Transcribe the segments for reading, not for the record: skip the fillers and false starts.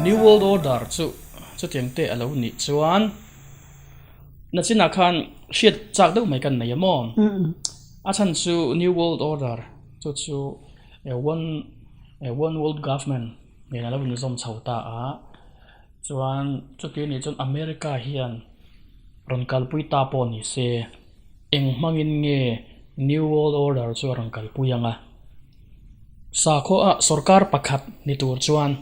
New World Order chu chutiang te a lo nih chuan nachinah khan hriat chak deuh mai kan nei a maw? A chhan chu New World Order chu chu one one world government nen a lo inzawm chho ta a, chuan chuti anih chuan America hian rawn kalpui ta pawh ni se eng hmangin nge New World Order chu a rawn kalpui ang a? Sakhaw ah sorkar pakhat ni tur chuan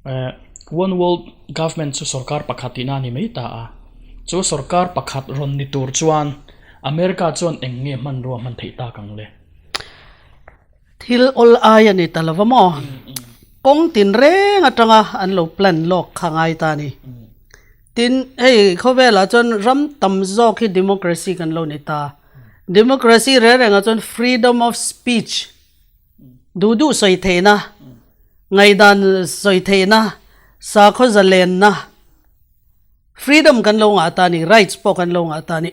eh one world government chu sorkar pakhat tihna a ni mai ta a, chu sorkar pakhat rawn ni tur chuan America chuan eng nge hmanrua hman theih tak ang le? Thil awl ai a ni ta lo va maw? Kawng tin reng atanga an lo plan lawk kha ngai ta a ni. Tin, hei khawvelah chuan ram tam zawk hi democracy kan lo ni ta. Democracy reng rengah chuan freedom of speech, duh duh sawi theihna, ngaihdan sawi theihna, sakhaw zalenna, freedom kan lo ngah ta a ni, rights pawh kan lo ngah ta a ni.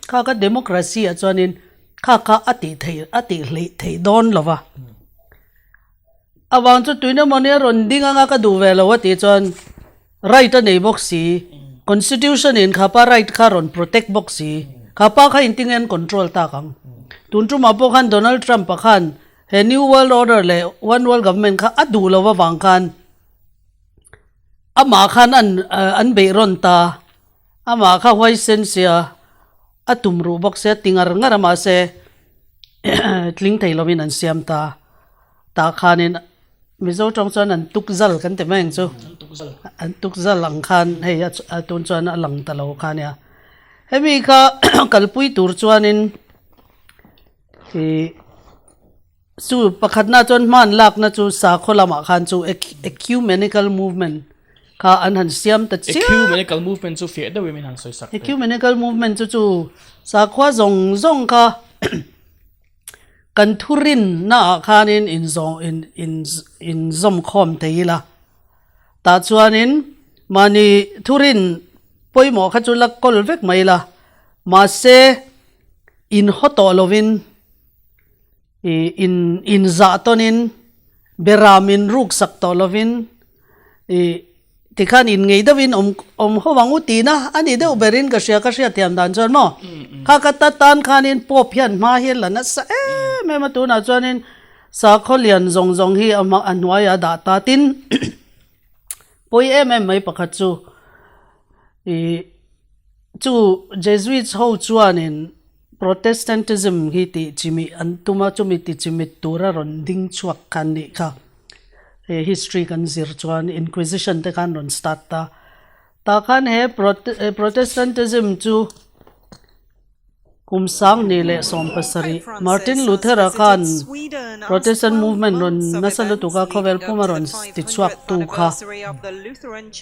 Kha kha democracy ah chuanin kha kha a tih theih a tih hleih theih dawn lo va. Avang chu tuina mawni a rawn ding anga ka duh ve lo a tih chuan right a nei bawk si, constitution in khapa right kha rawn protect bawk si, khapa kha intinge an control tak ang. Tun tumah pawh khan Donald Trump a khan he new world order leh one world government kha a duh lo avang khan amah khan an an beih rawn ta, amah kha huaisen sia a tum ruh bawk sia ti ngar ngar a mahse tling thei lovin an siam ta. Tah khanin Mizo tawng chuan an tuk zal kan ti mai ang chu. An tuk zal ang khan hei a tun chuan a lang ta lo kha nia. Hemi kha kalpui tur chuanin ih chu pakhatna chuan hman lakna chu sakhaw lamah khan chu ecumenical movement kha an han siam ta chiah. Ecumenical movement chu fiah deuhin min han sawi sak teh. Ecumenical movement chu chu sakhua zawng zawng kha Kan thurinna ah khanin inzawm in in inzawm khawm thei ila, tah chuanin mahni thurin pawimawh kha chu la kawl vek mai ila, mahse inhaw tawh lovin ih in inzah tawnin beram inruksak tawh lovin ih Tikhan in ngei deuhin awm awm ho ang u tihna a ni deuh berin ka hria ka hriatthiam dan chuan maw kha ka ta tan khanin Pope hian hma hi a la nasa em em a tunah chuanin sakhaw lian zawng zawng hi a hma a hnuaiah a dah ta tin pawi em em mai pakhat chu ih chu Jesuits ho chuanin Protestantism hi tih chimih an tum a, chumi ti chimit tura rawn ding chhuak kha an nih kha. He history kan zir chuan Inquisition te khan rawn start ta. Tah khan he Protestantism chu kum 2017 Martin Luther-a khan Protestant movement rawn nasa lutuk a khawvel puma rawn ti chhuak tu kha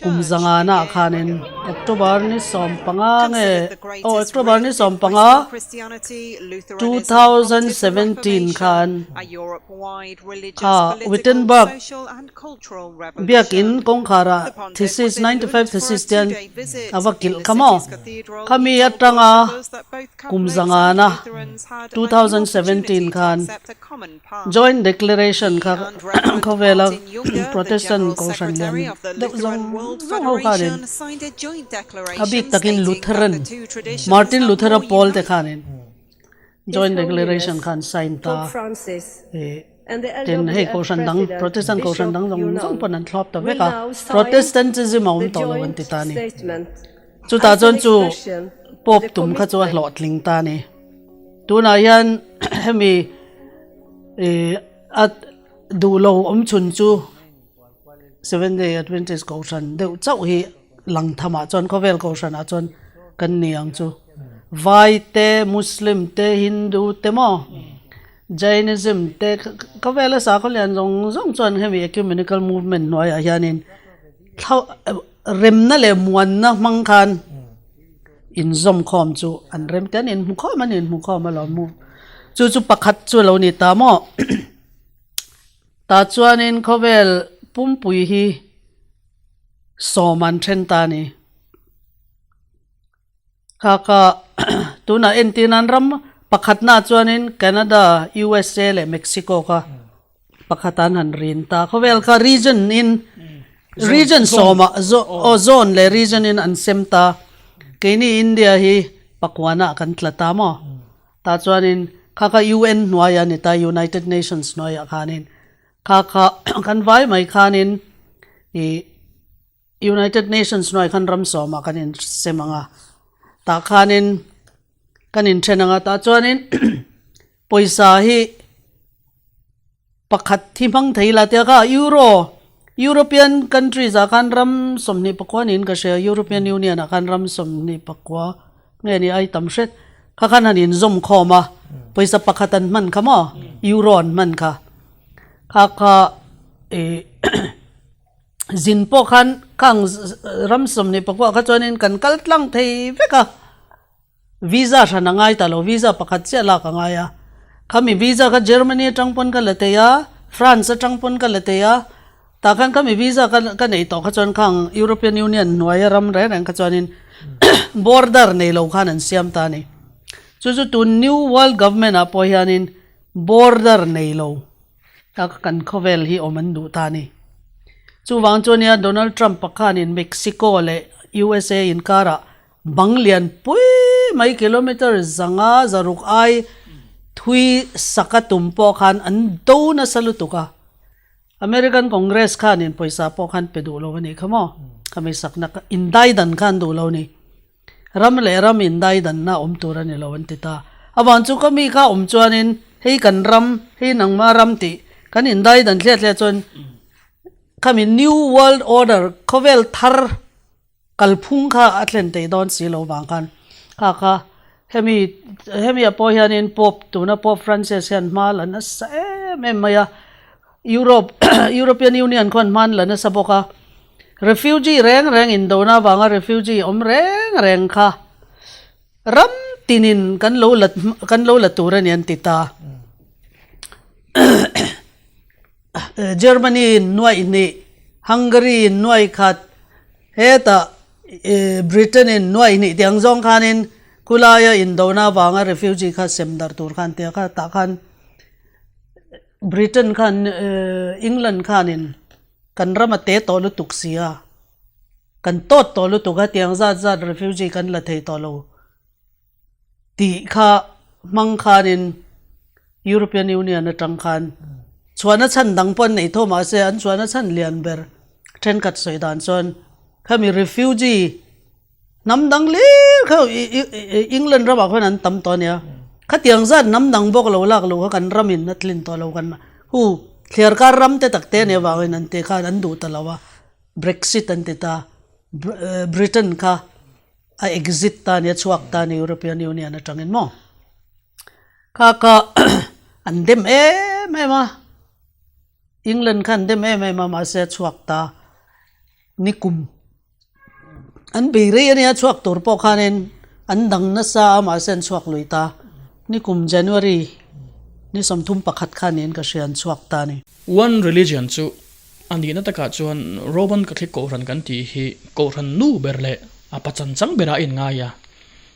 kum zangana ah khanin October ni 15 nge Aw October ni 15, 2017 khan kha Wittenberg biakin kawngkhar ah thesis 95 thesis te hian a va kilh kha maw? Khami atanga kum zangana 2017 khan Joint Declaration kha khawvela Protestant Kohhran lian deuh zawng zawng ho khanin a bik takin Lutheran, Martin Luther-a pawl te khanin Joint Declaration kha an sign ta tin hei Kohhran dang Protestant Kohhran dang zawng zawng pawn an thlawp ta vek a, Protestantism a awm tawh lo an ti ta a ni. Chutah chuan chu Pope tum kha chu a hlawhtling ta a ni. Tunah hian hemi ih a duh lo awm chhun chu Seventh Day Adventist Kohhran deuh chauh hi lang thamah chuan khawvel Kohhranah chuan kan ni ang chu. Vai te, Muslim te, Hindu te maw Jainism te khawvela sakhaw lian zawng zawng chuan hemi ecumenical movement hnuaiah hianin thla remna leh muanna hmang khan Inzawm khawm chu an rem te an inhmu khawm an inhmu khawm alawm mu. Chu chu pakhat chu a lo ni ta maw? Tah chuanin khawvel pumpui hi sawm an then ta a ni. Kha kha tunah entir nan ram pakhatnaah chuanin Canada, USA leh Mexico kha pakhat an han rin ta. Khawvel kha region in. Region sawmah aw zone leh region in an sem ta. Keini India hi pakuanah kan tla ta maw? Tah chuanin kha kha UN hnuai a ni ta, United Nations hnuaiah khanin kha kha kan vai mai khanin ih United Nations hnuai khan ram sawmah kan insem ang a, tah khanin kan inthen ang a, tah chuanin pawisa hi pakhat hi hmang thei ila tia kha Euro European countries ah khan ram 24 niin ka hria European Union ah khan ram 24 nge ni ai tam hret kha khan han inzawm khawm a pawisa pakhat an hman kha maw Euro an hman kha kha kha ih Zin pawh khan khang ram 24 kha chuanin kan kal tlang thei vek a, visa hran a ngai ta lo, visa pakhat chiah lak a ngai a. Khami visa kha Germany atang pawn ka la thei a, France atang pawn ka la thei a, tah khan khami visa ka ka nei tawh kha chuan khang European Union hnuaia ram reng reng kha chuanin border nei lo khan an siam ta a ni. Chu chu tun New World Government ah pawh hianin border nei lo. Tak kan khawvel hi awm an duh ta a ni. Chuvang chu ania Donald Trump pa khanin Mexico leh USA inkarah bang lian pui mai kilometer 500 600 ai thui sak a tum pawh khan an do nasa lutuk a. American Congress khanin pawisa pawh khan pe duh lo a nih kha maw? Khami sakna indaidan khan duh lo a ni. Ram leh ram indaidanna awm tur a ni lo an ti ta. Avang chu ka mi kha awm chuanin hei kan ram, hei nangma ram tih kan indaidan thliah thliah chuan khami New World Order, khawvel thar kalphung kha a thlen thei dawn si lo vang khan kha kha hemi hemi ah pawh hianin Pope tuna Pope Francis hian hma la nasa em em mai a. Europe, European Union khuan hman la nasa bawk a, refugee reng reng indona avanga refugee awm reng reng kha ram tinin kan lo la kan lo la tur a ni an ti ta. Germany in nuaih hnih, Hungary in nuaih khat, hetah Britain in nuaih hnih tih ang zawng khanin khulaia indona avanga refugee kha sem darh tur khan tia kha tah khan Britain khan England khanin kan ram a te tawh lutuk si a, kan tawt tawh lutuk a tiang zat zat refugee kan la thei tawh lo tih kha hmang khanin European Union atang khan chhuahna chhan dang pawh an nei tho mahse an chhuahna chhan lian ber thenkhat sawi dan chuan khami refugee Hnam dang hlir kha England ramah khuan an tam tawh a nia. Khatiang zat hnam dang bawk lo lak lo kha kan ramin a tlin tawh lo kan hu thliar kar ram te tak te a nih avangin an ti khan an duh ta lo a. Brexit an ti ta. Britain kha a exit ta a nia chhuak ta a ni European Union atangin maw. Kha kha an dem em em a. England kha an dem em em a mahse a chhuak ta nikum. An bei rei a nia chhuak tur pawh khanin an dang nasa a mahse an chhuak lui ta. Nikum January ni 31 kha niin ka hria an chhuak ta a ni. One Religion chu a nihna takah chuan Roman Catholic Kohhran kan tih hi Kohhran nu ber leh a pachan chang berah a inngai a.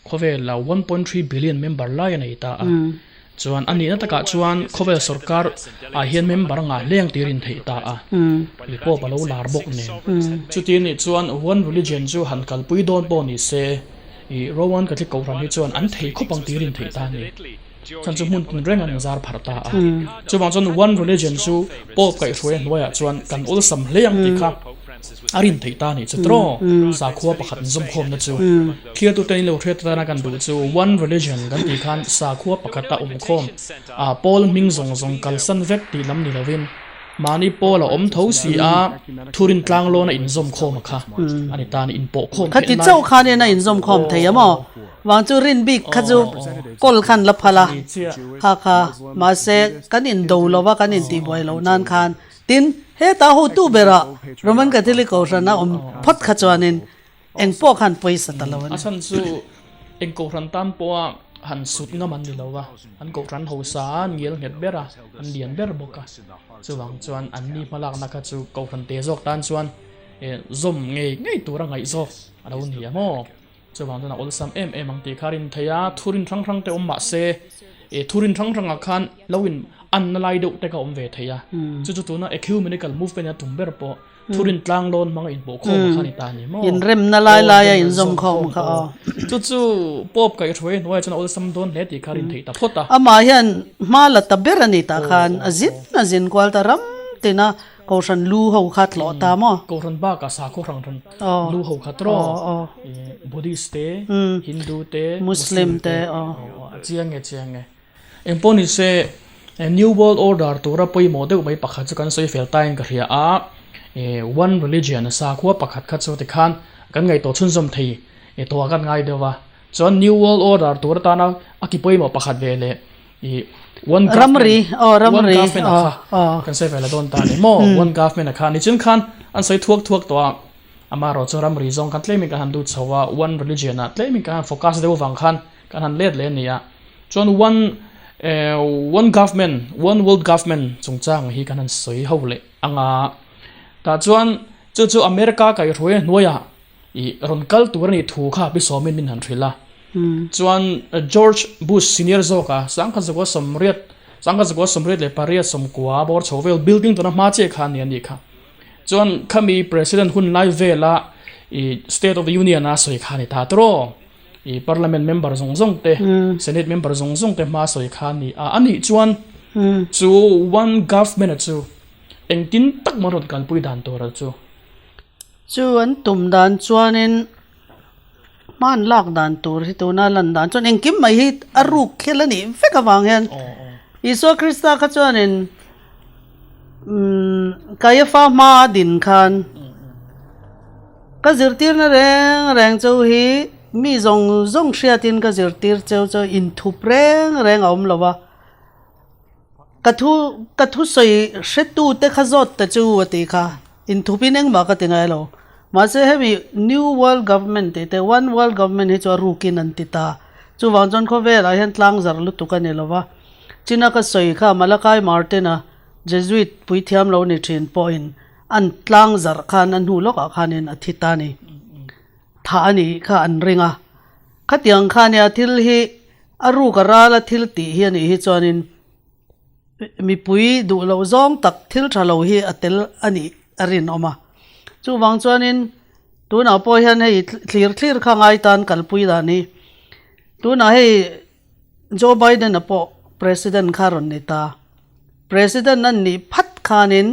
Khawvela 1.3 billion member lai a nei ta a. Chuan a nihna takah chuan khawvel sorkar ah hian member ngah hleng tir in theih ta a. Mi pawp a lo lar bawk nen. Chuti anih chuan one religion chu han kalpui dawn pawh ni se, ih Roman Catholic Kohhran hi chuan an thei khawp ang tir in theih ta a ni. Chhan chu hmun tin reng an inzar pharh ta a. Chuvang chuan one religion chu Pope kaihhruai a hnuaiah chuan kan awlsam hle ang tih kha a rin theih ta a nih chu tiraw? Sakhua pakhat inzawmkhawmna chu thliartute in lo hriat atana kan duh chu one religion kan tih khan sakhua pakhata awmkhawm a pawl hming zawng zawng kalsan vek tih lam ni lovin Mahni pawl a awm tho si a, thurin tlanglawn a inzawm khawm a kha a ni ta a ni, inpawh khawm theih lai. Khati chauh khanin a inzawm khawm thei a maw? Vang chu rin bik kha chu kawl khan la phal a, kha kha mahse kan indo lo va, kan intihbuai loh nan khan. Tin, heta hotu berah Roman Catholic Kohhran a awm phawt kha chuanin Eng pawh khan pawisa ta lo a ni. A chhan chu eng kohhran tan pawha han sut ngam an ni lo va, an kohhran hausa a ngial nghet ber a, an lian ber bawk a. Chuvang chuan an ni hmalakna kha chu kohhran te zawk tan chuan zawm ngei ngei tura ngaih zawk a lo ni a maw? Chuvang chuan a awlsam em em ang tih kha a rin theih a, thurin hrang hrang te awm mah se, thurin hrang hrangah khan lo in. Anna lai deuh te kha awm ve thei a. Chu chu tuna ecumenical movement a tum ber pawh thurin tlang lawn hmanga inhmuh khawm kha a ni ta a ni maw? Inremna lai laia inzawm khawm kha aw. Chu chu Pope kaihhruai hnuaiah chuan a awlsam dawn hle tih kha a rin theih ta phawt a. Amah hian hma la ta ber a ni tah khan a zin a zin kual ta ram tina Kohhran lu ho kha tlawh ta maw? Kohhran bakah sakhaw hrang hrang lu ho kha tawh. Buddhist te, Hindu te, Muslim te. A chiang e chiang e. Engpawh ni se New World Order tura pawimawh deuh mai pakhat chu kan sawi fel tain ka hria a, One Religion sakhua pakhat kha chu tikhan kan ngaihtuah chhunzawm thei tawh kan ngai deuh a. Chuan New World Order tur atana a ki pawimawh pakhat ve leh I one government, one government a kha kan sawi ve la dawn ta a ni maw? One government a kha nichin khan an sawi thuak thuak tawh a, amaherawh chu ramri zawng khan tlemin kan han lut chho a, one religion ah tlemin kan han focus deuh avang khan kan han let leh a ni a. Chuan one one government, one world government chungchang hi kan han sawi ho leh ang a, tah chuan chu chu America kaihhruai hnuaiah I rawn kal tur a nih thu kha pi sawmin min han hrilh a. Chuan George Bush senior zawka 1980 1988 sawmkua bawr chho vel building tuna hma chiah kha a ni a nih kha. Chuan khami president hun lai vela i State of the Union a sawi kha a ni ta tawh. I parliament member zawng zawng te, senate member zawng zawng te hma sawi kha a ni a. A nih chuan chu one government a chu engtin tak maw rawn kalpui dan tur a chu. Chu an tum dan chuanin hman lak dan tur hi tuna lan dan chuan engkim mai hi a ruk khel a nih vek avang hian Isua Krista kha chuanin umm Kaiafa hma a din khan ka zirtirna reng reng chu hi mi zawng zawng hriatin ka zirtir cheu chu inthup reng reng a awm lo va. Ka thu ka thusawi hretu te kha zawt ta chu a tih kha inthupin engmah ka ti ngai lo. Mahse hemi New World Government tih te One World Government hi chu a rukin an ti ta. Chuvang chuan khawvelah hian tlang zarh lutuk a ni lo va. China ka sawi kha Malachi Martin-a Jesuit puithiam lo ni thin pawhin an tlang zarh khan a hnu lawkah khanin a thi ta a ni. Thah a nih kha an ring a. Khatiang kha nia thil hi A ruk a ral a thil tih hi a nih hi chuanin mipui duh loh zawng tak thil tha lo hi a tel a nih a rinawm a. Chuvang chuanin tunah pawh hian hei thlir thlir kha ngai tan kalpui dan hi tunah hei Joe Biden-a pawh President kha rawn ni ta. President a nih phat khanin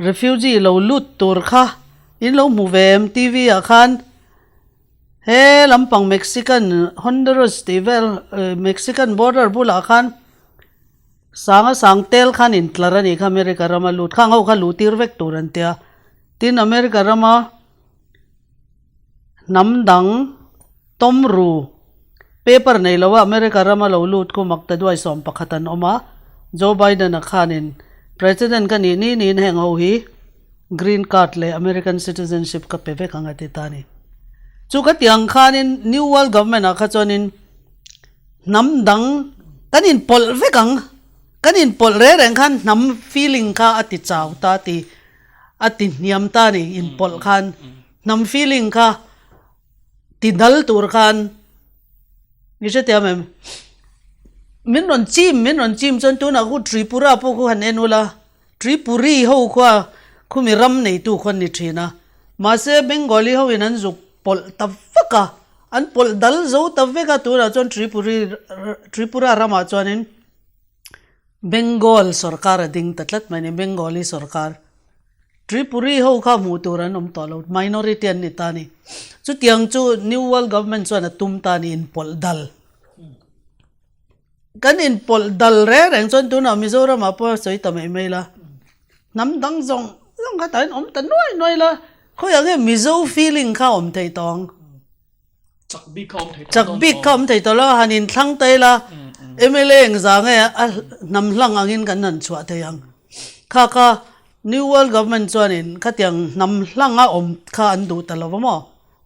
refugee lo lut tur kha in lo hmu ve em TV ah khan. He lampang Mexican Honduras tih vel Mexican border bulah khan sanga sang tel khan intlar a nih kha America rama lut khang ho kha luh tir vek tur an tia tin America rama hnam dang tawm ru paper nei lo a America rama lo lut khu makta duai sawm pakhat an awm a Joe Biden a khanin President ka nih ni niin heng ho hi Green card leh American citizenship ka pe vek ang a ti ta a ni. Chu ka ti ang khanin New World Government ah kha chuanin hnam dang kan inpawlh vek ang, kan inpawlh reng reng khan hnam feeling kha a ti chau ta a ti, a ti hniam ta a ni inpawlh khan hnam feeling kha ti dal tur khan Mi hrethiam em? Min rawn chim, min rawn chim chuan tunah khu Tripura pawh khu han en ula, Tripuri ho khua khumi ram neitu khuan ni thin a. Mahse Bengali ho in an zuk pawlh ta vak a, an pawlh dal zo ta vek a tunah chuan Tripuri Tripura ramah chuanin Bengal sorkar a ding ta tlat mai a ni, Bengali sorkar. Tripuri ho kha hmuh tur an awm tawh lo, minority an ni ta a ni. Chutiang chu New World Government chuan a tum ta a ni, inpawlh dal. Kan inpawlh dal reng reng chuan tunah Mizoramah pawh a sawi ta mai mai la, hnam dang zawng zawng kha tah hian awm ta nuai nuai la, khawiah nge Mizo feeling kha a awm thei tawh ang? Chak bik kha awm thei tawh Chak bik kha awm thei tawh lo, han inthlang ta ila mla engzah nge a hnam hlang angin kan han chhuah thei ang. Kha kha New World Government chuanin khatiang hnam hlang a awm kha an duh ta lo va maw?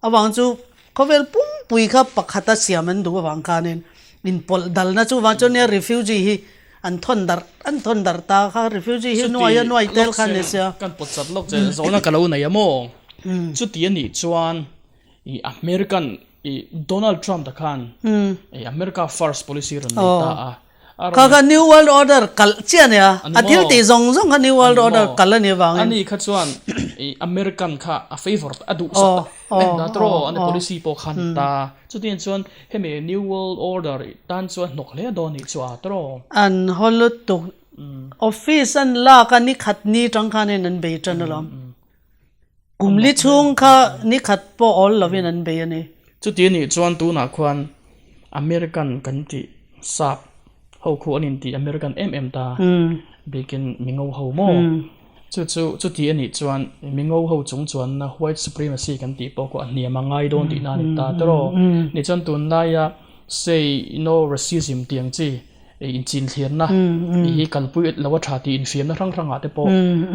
Avang chu khawvel pumpui kha pakhata siam an duh avang khanin inpawlh dalna chu vang chuan nia refugee hi an thawn darh an thawn darh ta kha refugee hi nuai a nuai tel kha ni sia. Kan pawt chat lawk che zawhna ka lo nei a maw? Chuti a nih chuan I American i Donald Trump ta khan i America first policy rawn nei ta a. Kha kha New World Order kalh chiah a nia. A thil tih zawng zawng kha New World Order kalh a nih avangin. Ani kha chuan American kha a favour a duhsak ta em ta tawh a policy pawh kha a ni ta. Chutiang chuan hemi New World Order tan chuan hnawk hle dawn nih chu a tawh. An haw lutuk. Office an lak a ni khat ni tang khanin an bei tan alawm. Kum li chhung kha ni khat pawh awl lovin an bei a ni. Chuti anih chuan tunah khuan American kan tih sap ho khu an intih American em em ta bikin mingo ho maw? Chu chu chuti anih chuan mingo ho chung chuanna white supremacy kan tih pawh khu a hniam a ngai dawn tihna a ni ta tawh. Ni chuan tunlaia say no racism tih ang chi Inchinthliarna hi kalpui lo a tha tih infiamna hrang hrangah te pawh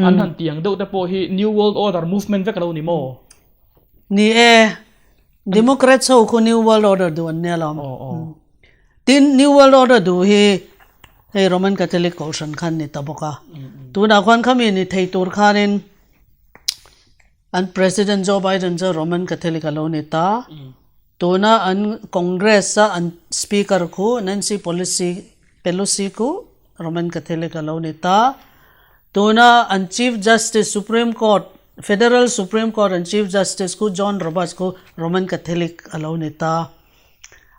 an han tih ang deuh te pawh hi New World Order movement vek a lo ni maw? Ni e, Democrats ho khu New World Order duh an nia lawm. Tin, New World Order duh hi hei Roman Catholic Kohhran khan ni ta bawk a. Tunah khuan khami ni thei tur khanin An President Joe Biden chu Roman Catholic a lo ni ta. Tuna an Congress a an Speaker khu Nancy Pelosi Pelosi khu Roman Catholic a lo ni ta. Tuna an Chief Justice Supreme Court Federal Supreme Court an Chief Justice khu John Roberts khu Roman Catholic a lo ni ta.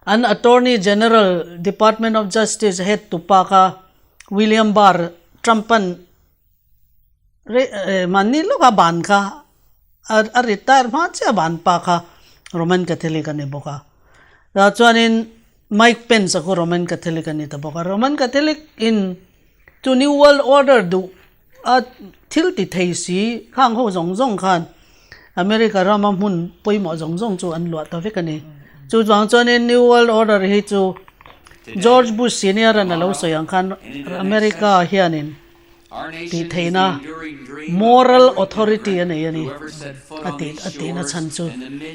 An Attorney General Department of Justice head tupa kha William Barr Trump an Mahni lawka ban kha a retire hma chiah a ban pa kha Roman Catholic a ni bawk a. Tah chuanin Mike Pence a khu Roman Catholic a ni ta bawk a. Roman Catholic in chu New World Order duh a thil ti thei si khang ho zawng zawng khan America rama hmun pawimawh zawng zawng chu an luah ta vek a ni. Chuvang chuanin New World Order hi chu George Bush Senior an a lo sawi ang khan America hianin tih theihna moral authority a nei a ni a tih a tihna chhan chu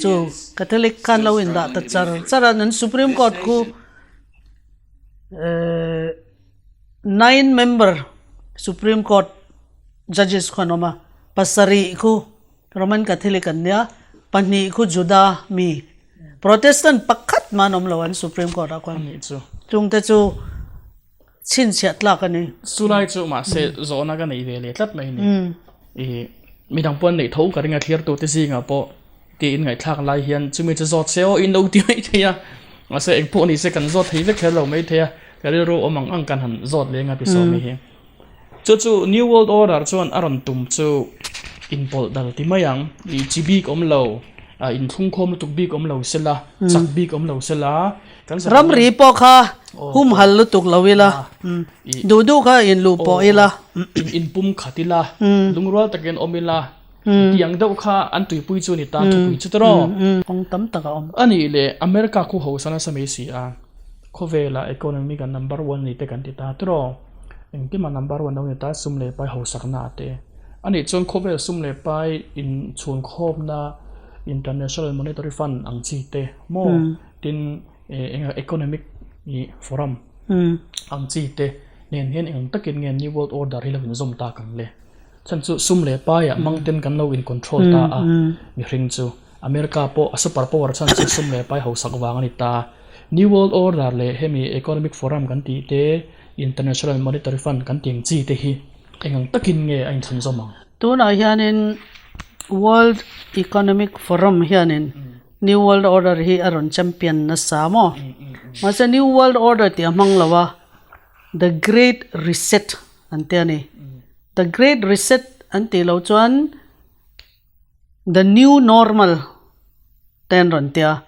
chu Catholic khan lo indah ta char char a an Supreme Court khu ehh nine member Supreme Court judges khu an awm a pasarih khu Roman Catholic an nia pahnih khu Juda mi Protestant pakhat mah an awm lo an Supreme Court ah khuan chungte chu. Chhinchhiah tlak a ni. Chulai chu mahse zawhna ka nei ve leh tlat mai a ni. Ih midang pawh an neih tho ka ring a thlir tute zingah pawh tiin ngaihthlak lai hian chumi chu zawt se aw in lo ti mai thei a. Mahse eng pawh ni se kan zawt thei vek kher lo mai thei a, ka rilru awm ang ang kan han zawt leng a ti sawm mai hi. Chu chu New World Order chuan a rawn tum chu inpawlh dal ti mai ang. Ih chi bik awm lo, inthlungkhawm lutuk bik awm lo sela, chak bik awm lo sela, Ramri pawh kha humhal lutuk lo ila, duh duh kha in luh pawh ila. In pum khat ila, lungrual takin awm ila, tiang deuh kha an tuipui chu a ni ta, thupui chu tawh. Kawng tam tak a awm. A nih leh America khu hausa nasa mai si a, khawvela economy kan number one ni te kan ti ta tawh. Engkima number one lo ni ta sum leh pai hausakna te. A nih chuan khawvel sum leh pai inchhunkhawmna International Monetary Fund ang chi te maw? Tin, eng economic forum ang chi te nen hian eng takin nge New World Order hi lo inzawm tak ang le? Chhan chu sum leh paiah hmang ten kan lo in control ta a, mihring chu America pawh a super power chhan chu sum leh pai hausak vang a ni ta. New World Order leh hemi economic forum kan tih te, International Monetary Fund kan tih ang chi te hi eng ang takin nge a inthlunzawm ang? Tunah hianin World Economic Forum hianin New World Order hi a rawn champion nasa maw? Mahse New World Order tih a hmang lo a, The Great Reset an ti a ni. The Great Reset an tih loh chuan The New Normal te an rawn ti a.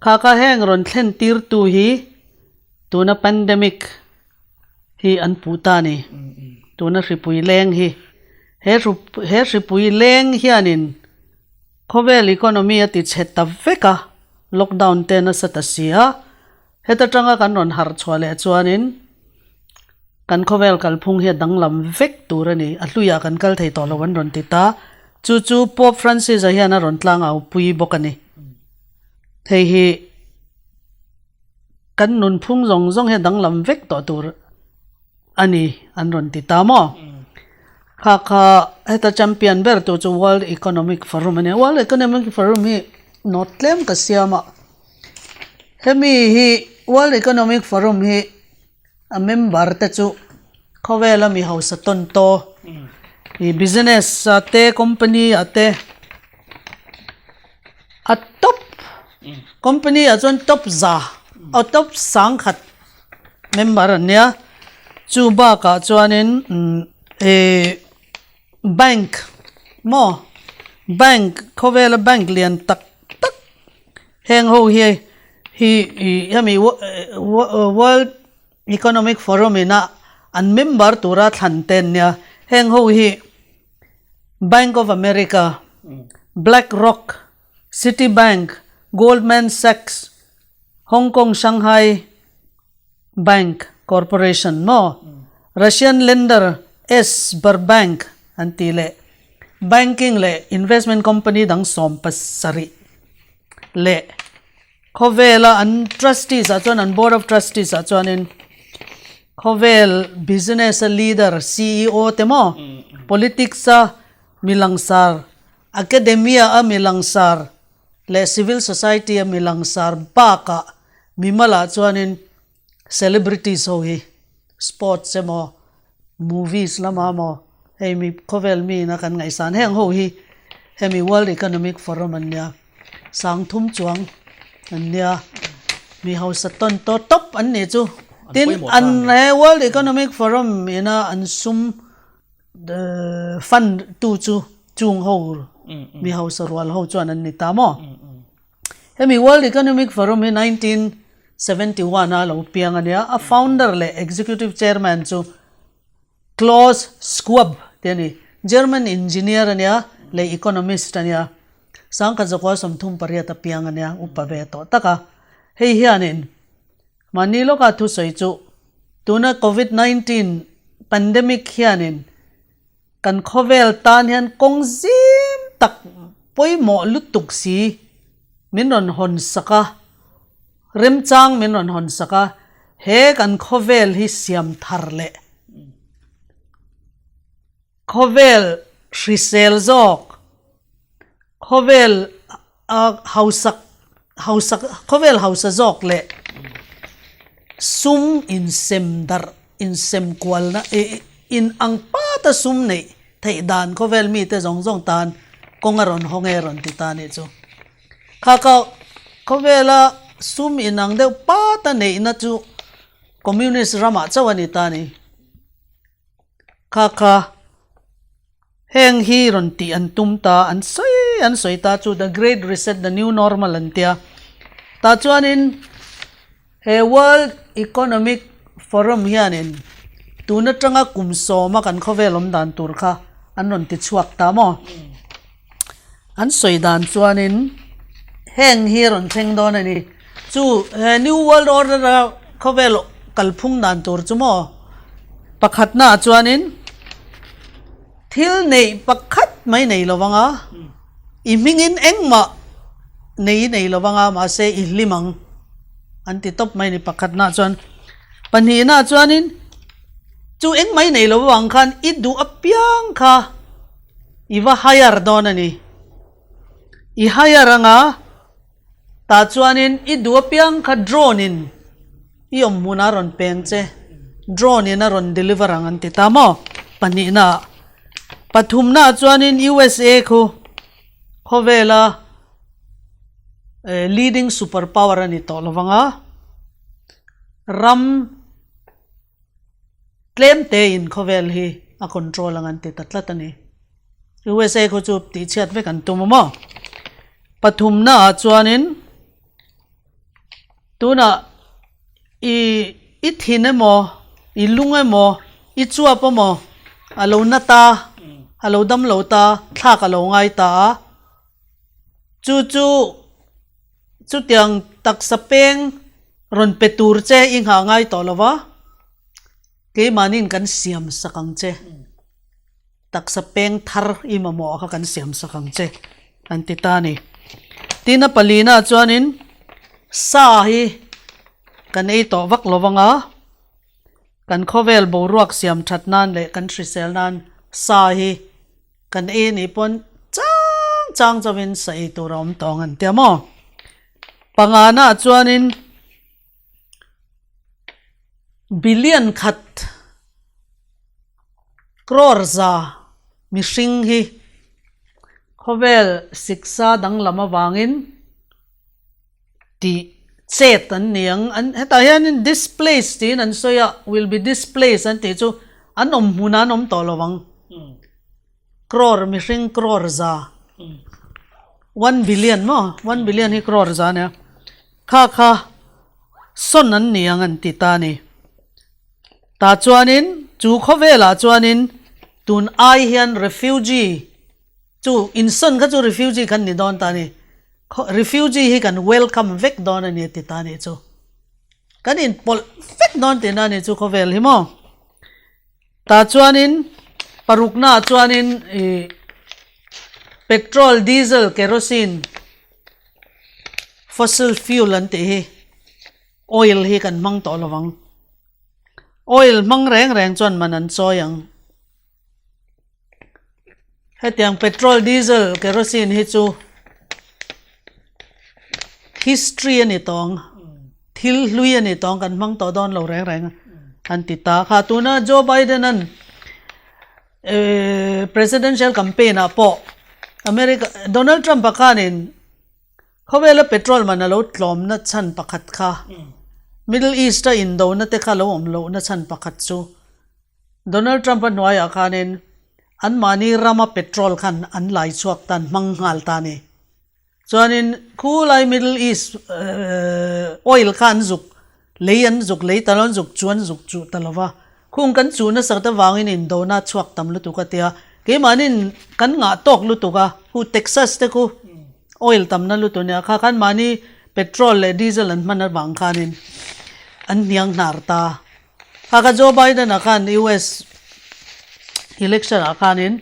Kha kha heng rawn thlen tirtu hi tuna pandemic hi an puh ta a ni. Tuna hripui leng hi. He hripui leng hianin Khawvel economy a ti chhe ta vek a, lockdown te nasa ta si a, heta tanga kan rawn harh chhuah leh chuanin kan khawvel kalphung hi a danglam vek tur a ni, a hluiah kan kal thei tawh lo an rawn ti ta, chu chu Pope Francis-a hian a rawn tlangau pui bawk a ni. Hei hi kan nunphung zawng zawng hi a danglam vek tawh tur a ni an rawn ti ta maw? Kha kha heta champion ber tur chu World Economic Forum a ni a, World Economic Forum hi note tlem ka siam a, hemi hi World Economic Forum hi. A member te chu khawvela mi hausa tawn taw ih business ah te company ah te a top company ah chuan top za aw top sangkhat member an nia chu bakah chuanin umm ihh bank maw bank khawvela bank lian tak tak heng ho hi hi ih hemi world economic forum ina an member tura thlan te an nia heng ho hi bank of america black rock city bank goldman sachs hong kong shanghai bank corporation maw russian lender sberbank an tih leh banking leh investment company dang 70 leh khawvela an trustees ah chuan an board of trustees ah chuanin khawvel business a leader ceo te maw politics a mi langsar academia a mi langsar leh civil society a mi langsar bakah mimalah chuanin celebrities ho hi sports emaw movies lamah emaw hei mi khawvel mi ina kan ngaihsan heng ho hi hemi world economic forum an nia 3000 chuang an nia mi hausa tawn tawh tawp an nih chu tin an he world economic forum ina an sum fund tu chu chung ho mi hausa rual ho chuan an ni ta maw. Hemi World Economic Forum hi 1971 a lo piang a nia, a founder leh executive chairman chu Klaus Schwab te a ni. German engineer a nia leh economist a nia. 1938 a piang a nia, upa ve tawh tak a. Hei hianin mahni lawka thusawi chu tuna Covid 19 pandemic hianin Kan khawvel tan hian kawng zim tak pawimawh lutuk si min rawn hawn sak a, remchang min rawn hawn sak a, he kan khawvel hi siam thar leh khawvel hrisel zawk, khawvel a hausak hausak khawvel hausa zawk leh sum insem darh insem kualna ih in ang pata sum neih theih dan khawvel mite zawng zawng tan kawng a rawn hawng e rawn ti ta anih chu. Kha kha khawvela sum inang deuh pata neihna chu communist ramah chauh a ni ta a ni. Kha kha. Heng hi rawn tih an tum ta, an sawi an sawi ta chu the great reset, the new normal an tia. Tah chuanin he World Economic Forum hianin tun atanga kum sawma kan khawvel awm dan tur kha an rawn ti chhuak ta maw? An sawi dan chuanin heng hi rawn thleng dawn a ni. Chu he New World Order a khawvel kalphung dan tur chu maw? Pakhatna ah chuanin thil neih pakhat mai nei lo vang a, i hmingin engmah nei i nei lo vang a, mahse i hlim ang an ti tawp mai a ni pakhatna ah chuan. Pahnihna ah chuanin chu engmah i nei lo vang khan i duh apiang kha i va hire dawn a ni. I hire anga tah chuanin i duh apiang kha drone in i awm hmunah a rawn peng che, drone in a rawn deliver ang an ti ta maw? Pahnihna ah. Pathumna ah chuanin USA khu khawvela leading super power a ni tawh lo vang a, ram Tlem tein khawvel hi a control ang an ti ta tlat a ni. USA khaw chu tihchhiat vek an tum a maw? Pathumna ah chuanin tunah i i thin emaw i lung emaw i chuap emaw a lo na ta a lo dam lo ta thlak a lo ngai ta a chu chu Chutiang taksa peng rawn pe tur che i nghah ngai tawh lo va, keimahniin kan siam sak ang che. Taksa peng thar i mamawh kha kan siam sak ang che an ti ta a ni. Tin a palina chuanin sa hi kan ei tawh vak lo vang a, kan khawvel boruak siam that nan leh kan hrisel nan sa hi Kan ei anih pawn chang chang chauhin sa ei tur a awm tawh ang an tia maw? Pangana ah chuanin Billion khat crore za mihring hi khawvel siksa danglam avangin tih chet an ni ang. An hetah hianin displace tiin an sawi a, will be displaced an tih chu an awm hmunah an awm tawh lo ang. Crore mihring crore za one billion maw one billion hi crore za a nia kha kha sawn an ni ang an ti ta a ni. Tah chuanin chu khawvelah chuanin tun ai hian refugee chu insawn kha chu refugee kan ni dawn ta a ni. Refugee hi kan welcome vek dawn a ni a ti ta a nih chu. Kan inpawlh vek dawn tihna a nih chu khawvel hi maw. Tah chuanin paruknaah chuanin ih petrol, diesel, kerosene, fossil fuel an tih hi oil hi kan hmang tawh lo vang. Oil hmang reng reng chuan man an chawi ang. Hetiang petrol, diesel, kerosene hi chu history a ni tawh ang, thil hlui a ni tawh ang, kan hmang tawh dawn lo reng reng a an ti ta. Kha tuna Joe Biden an presidential campaign ah pawh America Donald Trump a khanin khawvela petrol man a lo tlawmna chhan pakhat kha Middle East a indona te kha lo awm lohna chhan pakhat chu Donald Trump a hnuaiah khanin anmahni rama petrol khan an lai chhuak ta, an hmang nghal ta a ni. Chuanin khulai Middle East oil kha an zuk lei an zuk lei ta lo, an zuk chu an zuk chuh ta lo va. Khung kan chuh nasat avangin indona a chhuak tam lutuk a tia, keimahniin kan ngah tawk lutuk a, khu Texas te khu oil tamna lutuk nia kha khan mahni petrol leh diesel an hman avang khanin an hniang hnar ta. Kha kha Joe Biden a khan US election ah khanin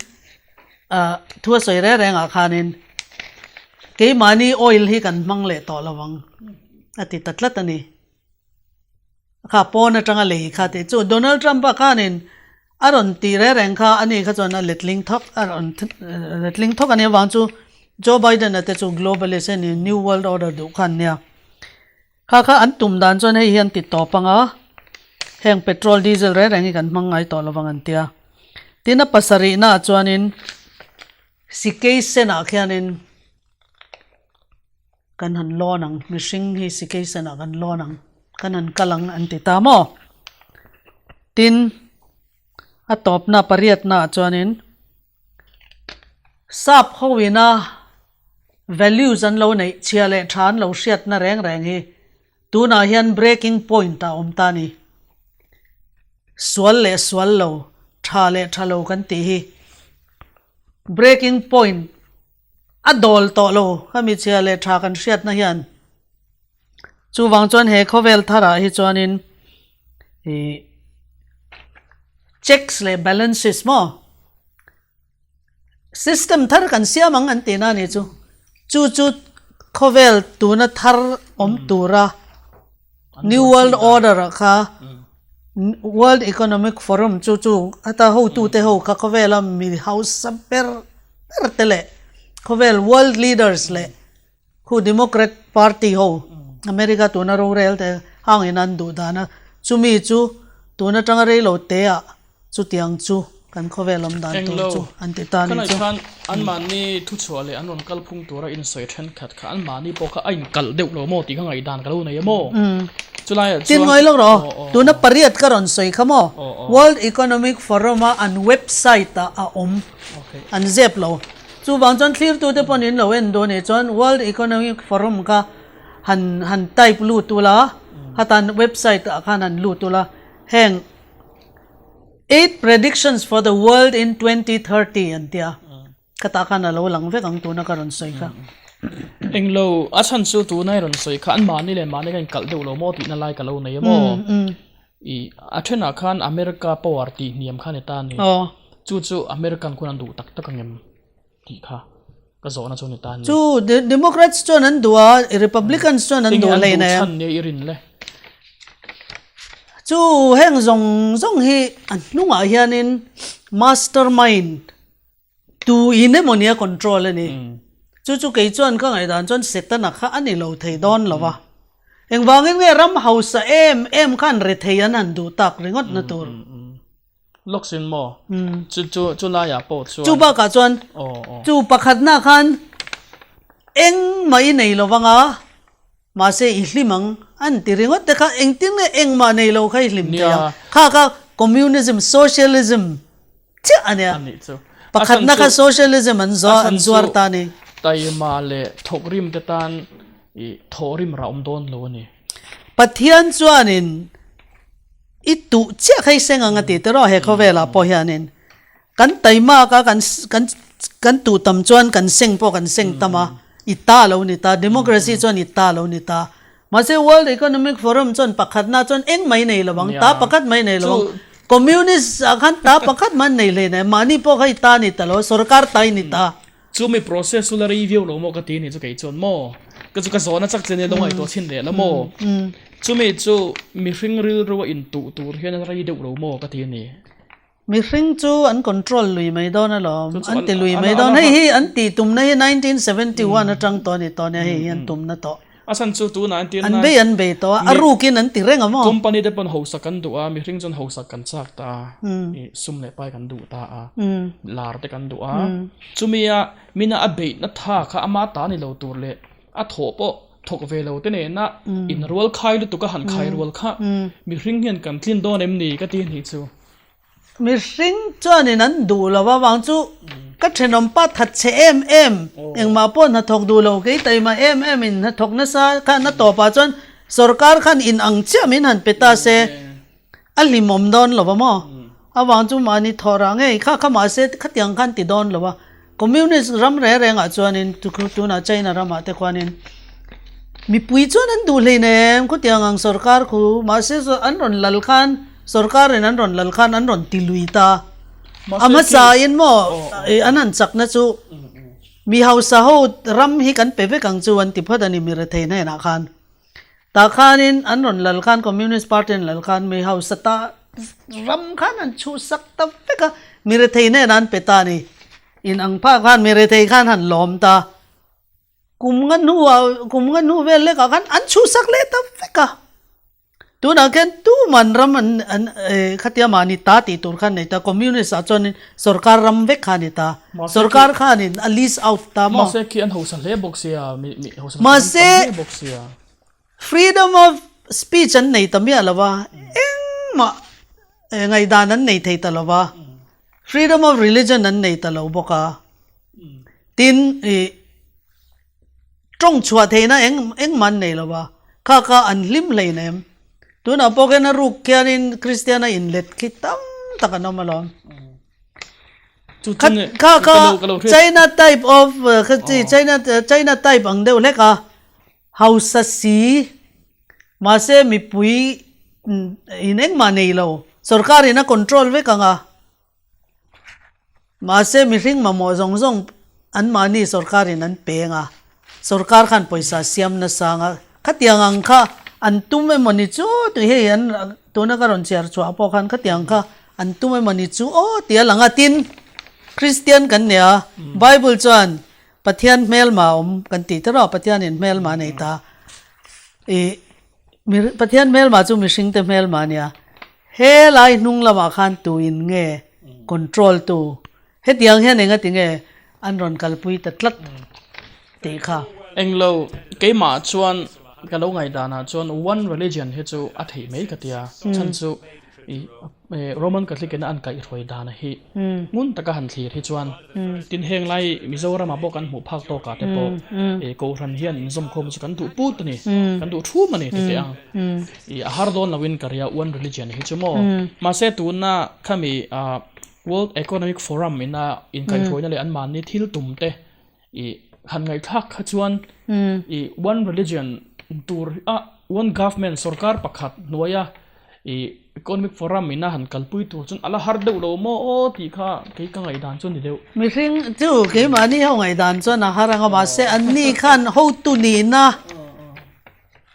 thu a sawi reng reng ah khanin keimahni oil hi kan hmang leh tawh lo ang a ti ta tlat a ni. Kha pawn atanga lei kha tih chu Donald Trump a khanin a rawn tih reng reng kha ani kha chuan a letling thawk a rawn letling thawk a nih avang chu Joe Biden a te chu globalist a ni new world order duh kha an nia. Kha kha an tum dan chuan hei hi an ti tawp ang a, heng petrol diesel reng reng hi kan hmang ngai tawh lovang an tia. Tin a pasarihna ah chuanin sikei senah khianin kan han lawn ang, mihring hi sikei senah kan lawn ang, kan han kal ang an ti ta maw? Tin a tawpna pariatna ah chuanin Sap hoina values an lo neih chhia leh tha an lo hriatna reng reng hi tunah hian breaking point ah a awm ta a ni. Sual leh sual lo, tha leh tha lo kan tih hi breaking point a dawl tawh lo khami chhia leh tha kan hriatna hian. Chuvang chuan he khawvel tharah hi chuanin ih checks leh balances maw system thar kan siam ang an tihna a nih chu. Chu chu khawvel tuna thar awm tura new world order ah kha world economic forum chu chu heta hotute ho kha khawvela mi hausa ber ber te leh khawvel world leaders leh Khu Democrat Party ho America tuna rorel te hangin an duh dan a, chumi chu tun atanga reilo te ah chutiang chu kan khawvel awm dan tur chu an ti ta a ni chu. Khan anmahni thuchhuah leh an rawn kal phung tura insawi thenkhat kha anmahni pawh kha a inkalh deuh lo maw tih kha ngaihdan ka lo nei a maw? Chulaiah chuan. Tin ngawi lawk rawh aw, tuna pariat ka rawn sawi kha maw? World Economic Forum a an website ah a awm, an zep lo. Chuvang chuan thlirtute pawn in lo en duh anih chuan World Economic Forum kha han han type lut ula, khatan website ah khan han lut ula, heng Eight predictions for the world in 2030 an tia, khatah khan a lo lang vek ang tuna ka rawn sawi kha. Englo, a chhan chu tuna i rawn sawi kha an mahni leh mahni kha inkalh deuh lo maw tihna lai ka lo nei a maw? I a thenah khan America power tih hniam kha ni ta a ni. Chu chu American khuan an duh tak tak ang em tih kha ka zawhna chu ni ta a ni. Chu Democrats chuan an duh a, Republicans chuan an duh hlei na em. Enge an duh chhan nia i rin le? Chu heng zawng zawng hi a hnungah hianin mastermind Tu in emaw nia control a ni. Chu chu kei chuan ka ngaihdan chuan Setana kha a ni lo thei dawn lo va. Engvangin nge ram hausa em em khan rethei an han duh tak ringawt na tur? Lawksin maw? Chu chu chu laiah pawh chuan. Chu bakah chuan chu pakhatna khan engmah i nei lo vang a, mahse i hlim ang an ti ringawt te kha engtin nge engmah nei lo kha i hlim thei ang? Kha kha communism, socialism chiah a nia. Pakhatna kha socialism an an zuar ta a ni. Taima leh thawkrim te tan i thawhrim rah awm dawn lo a ni. Pathian chuanin I tuh chiah kha i seng ang a ti tiraw he khawvelah pawh hianin kan taimak a kan kan kan tuh tam chuan kan seng pawh kan seng tam a i ta lo ni ta democracy chuan i ta lo ni ta mahse world economic forum chuan pakhatna chuan eng mai nei lo ang ta pakhat mai nei lo ang communist ah khan ta pakhat man nei hlei nei mahni pawh kha i ta ni ta lo sorkar ta i ni ta. Chumi process chu la rei viau lo maw ka ti ni chu kei chuan maw? Ka chu ka zawhna chak che nia lo ngaihtuah chhin leh la maw? Chumi chu mihring rilru a intuh tur hian a rei deuh lo maw ka ti a ni. Mihring chu an control lui mai dawn alawm, an ti lui mai dawn. Hei hi an tih tumna hi 1971 atang tawh a ni tawh nia hei hi an tumna tawh. A chhan chu tunah an tir An bei an bei tawh a, a rukin an ti reng a maw? Company te pawn hausak kan duh a, mihring chuan hausak kan chak ta a, ih sum leh pai kan duh ta a, lar te kan duh a. Chumi a mina a beihna tha kha ama ta ni lo tur leh a thawh pawh thawk ve lo te nena inrual khai lutuk a han khai rual kha mihring hian kan tlin dawn em ni ka ti a nih chu. Mihring chuanin an duh lo avang chu ka thenawm pa that chhe em em, engmah pawh hnathawk duh lo, kei taima em em in hnathawk nasa khan a tawpah chuan sorkar khan in ang chiah min han pe ta se a hlimawm dawn lo va maw? Avang chu mahni thawh rah ngei kha kha mahse khatiang khan ti dawn lo a, Communist ram reng rengah chuanin tunah China ramah te khuanin mipui chuan an duh hlein em khutiang ang sorkar khu mahse an rawn lal khan sorkarin an rawn lal khan an rawn ti lui ta a hmasain maw an han chakna chu mi hausa ho ram hi kan pe vek ang chu an ti phawt a ni mi rethei hnenah khan. Tah khanin an rawn lal khan Communist Party an lal khan mi hausa ta ram khan an chhuhsak ta vek a, mi rethei nen an pe ta a ni. In ang phak khan mi rethei khan han lawm ta. Kum nga hnuah kum nga hnu vel lekah khan an chhuhsak leh ta vek a. Tunah khian tuman ram an an khatia mahni ta tih tur khan nei ta, Communist ah chuanin sorkar ram vek kha a ni ta. Sorkar khanin a lease out ta maw? Mahse khi an hausa hle bawk sia, mi mi hausa tam hle bawk sia. Freedom of speech an nei ta miah lo va, engmah ngaihdan an nei thei ta lo va, freedom of religion an nei ta lo bawk a. Tin ih tawng chhuah theihna eng engmah an nei lo va, kha kha an hlim hlein em? Tunah pawh khian a ruk khianin Kristian a inlet khi tam tak an awm alawm. Kha kha China type of kha chi China China type ang deuh hlek a hausa si mahse mipui in engmah nei lo sorkar in a control vek ang a mahse mihring mamawh zawng zawng an mahni sorkar in an peng a sorkar khan pawisa siam nasa ang a khatiang ang kha an tum emawni chu tui hei an tuna ka rawn chhiar chhuah pawh khan khatiang kha An tum emawni chu aw tia lang a, tin, Kristian kan nia, Bible chuan Pathian hmelma awm kan tih te rawh, Pathianin hmelma a nei ta. Ih, Pathian hmelma chu mihringte hmelma a nia. He lai hnung lamah khan tuin nge control tu? Hetiang hian engati nge an rawn kalpui ta tlat tih kha. Englo, keimah chuan ka lo ngaihdanah chuan one religion hi chu a theih mai ka tia, chhan chu ih Roman Catholic ina an kaihhruai dana hi ngun taka han thlir hi chuan tin heng lai Mizoramah pawh kan hmuh phak tawkah te pawh ih Kohhran hian inzawmkhawm chu kan duh put a ni, kan duh thum a ni ti teh ang. Ih a har dawn loin ka ria one religion hi chu maw. Mahse tuna khami ah World Economic Forum ina inkaihhruaina leh anmahni thil tum te ih han ngaihthlak kha chuan ih one religion tur a one government sorkar pakhat hnuaia ih Economic Forum ina han kalpui tur chuan a la har deuh lo maw aw tih kha kei ka ngaihdan chu a ni deuh. Mihring chu keimahni ho ngaihdan chuan a har ang a mahse anni khan hotu nihna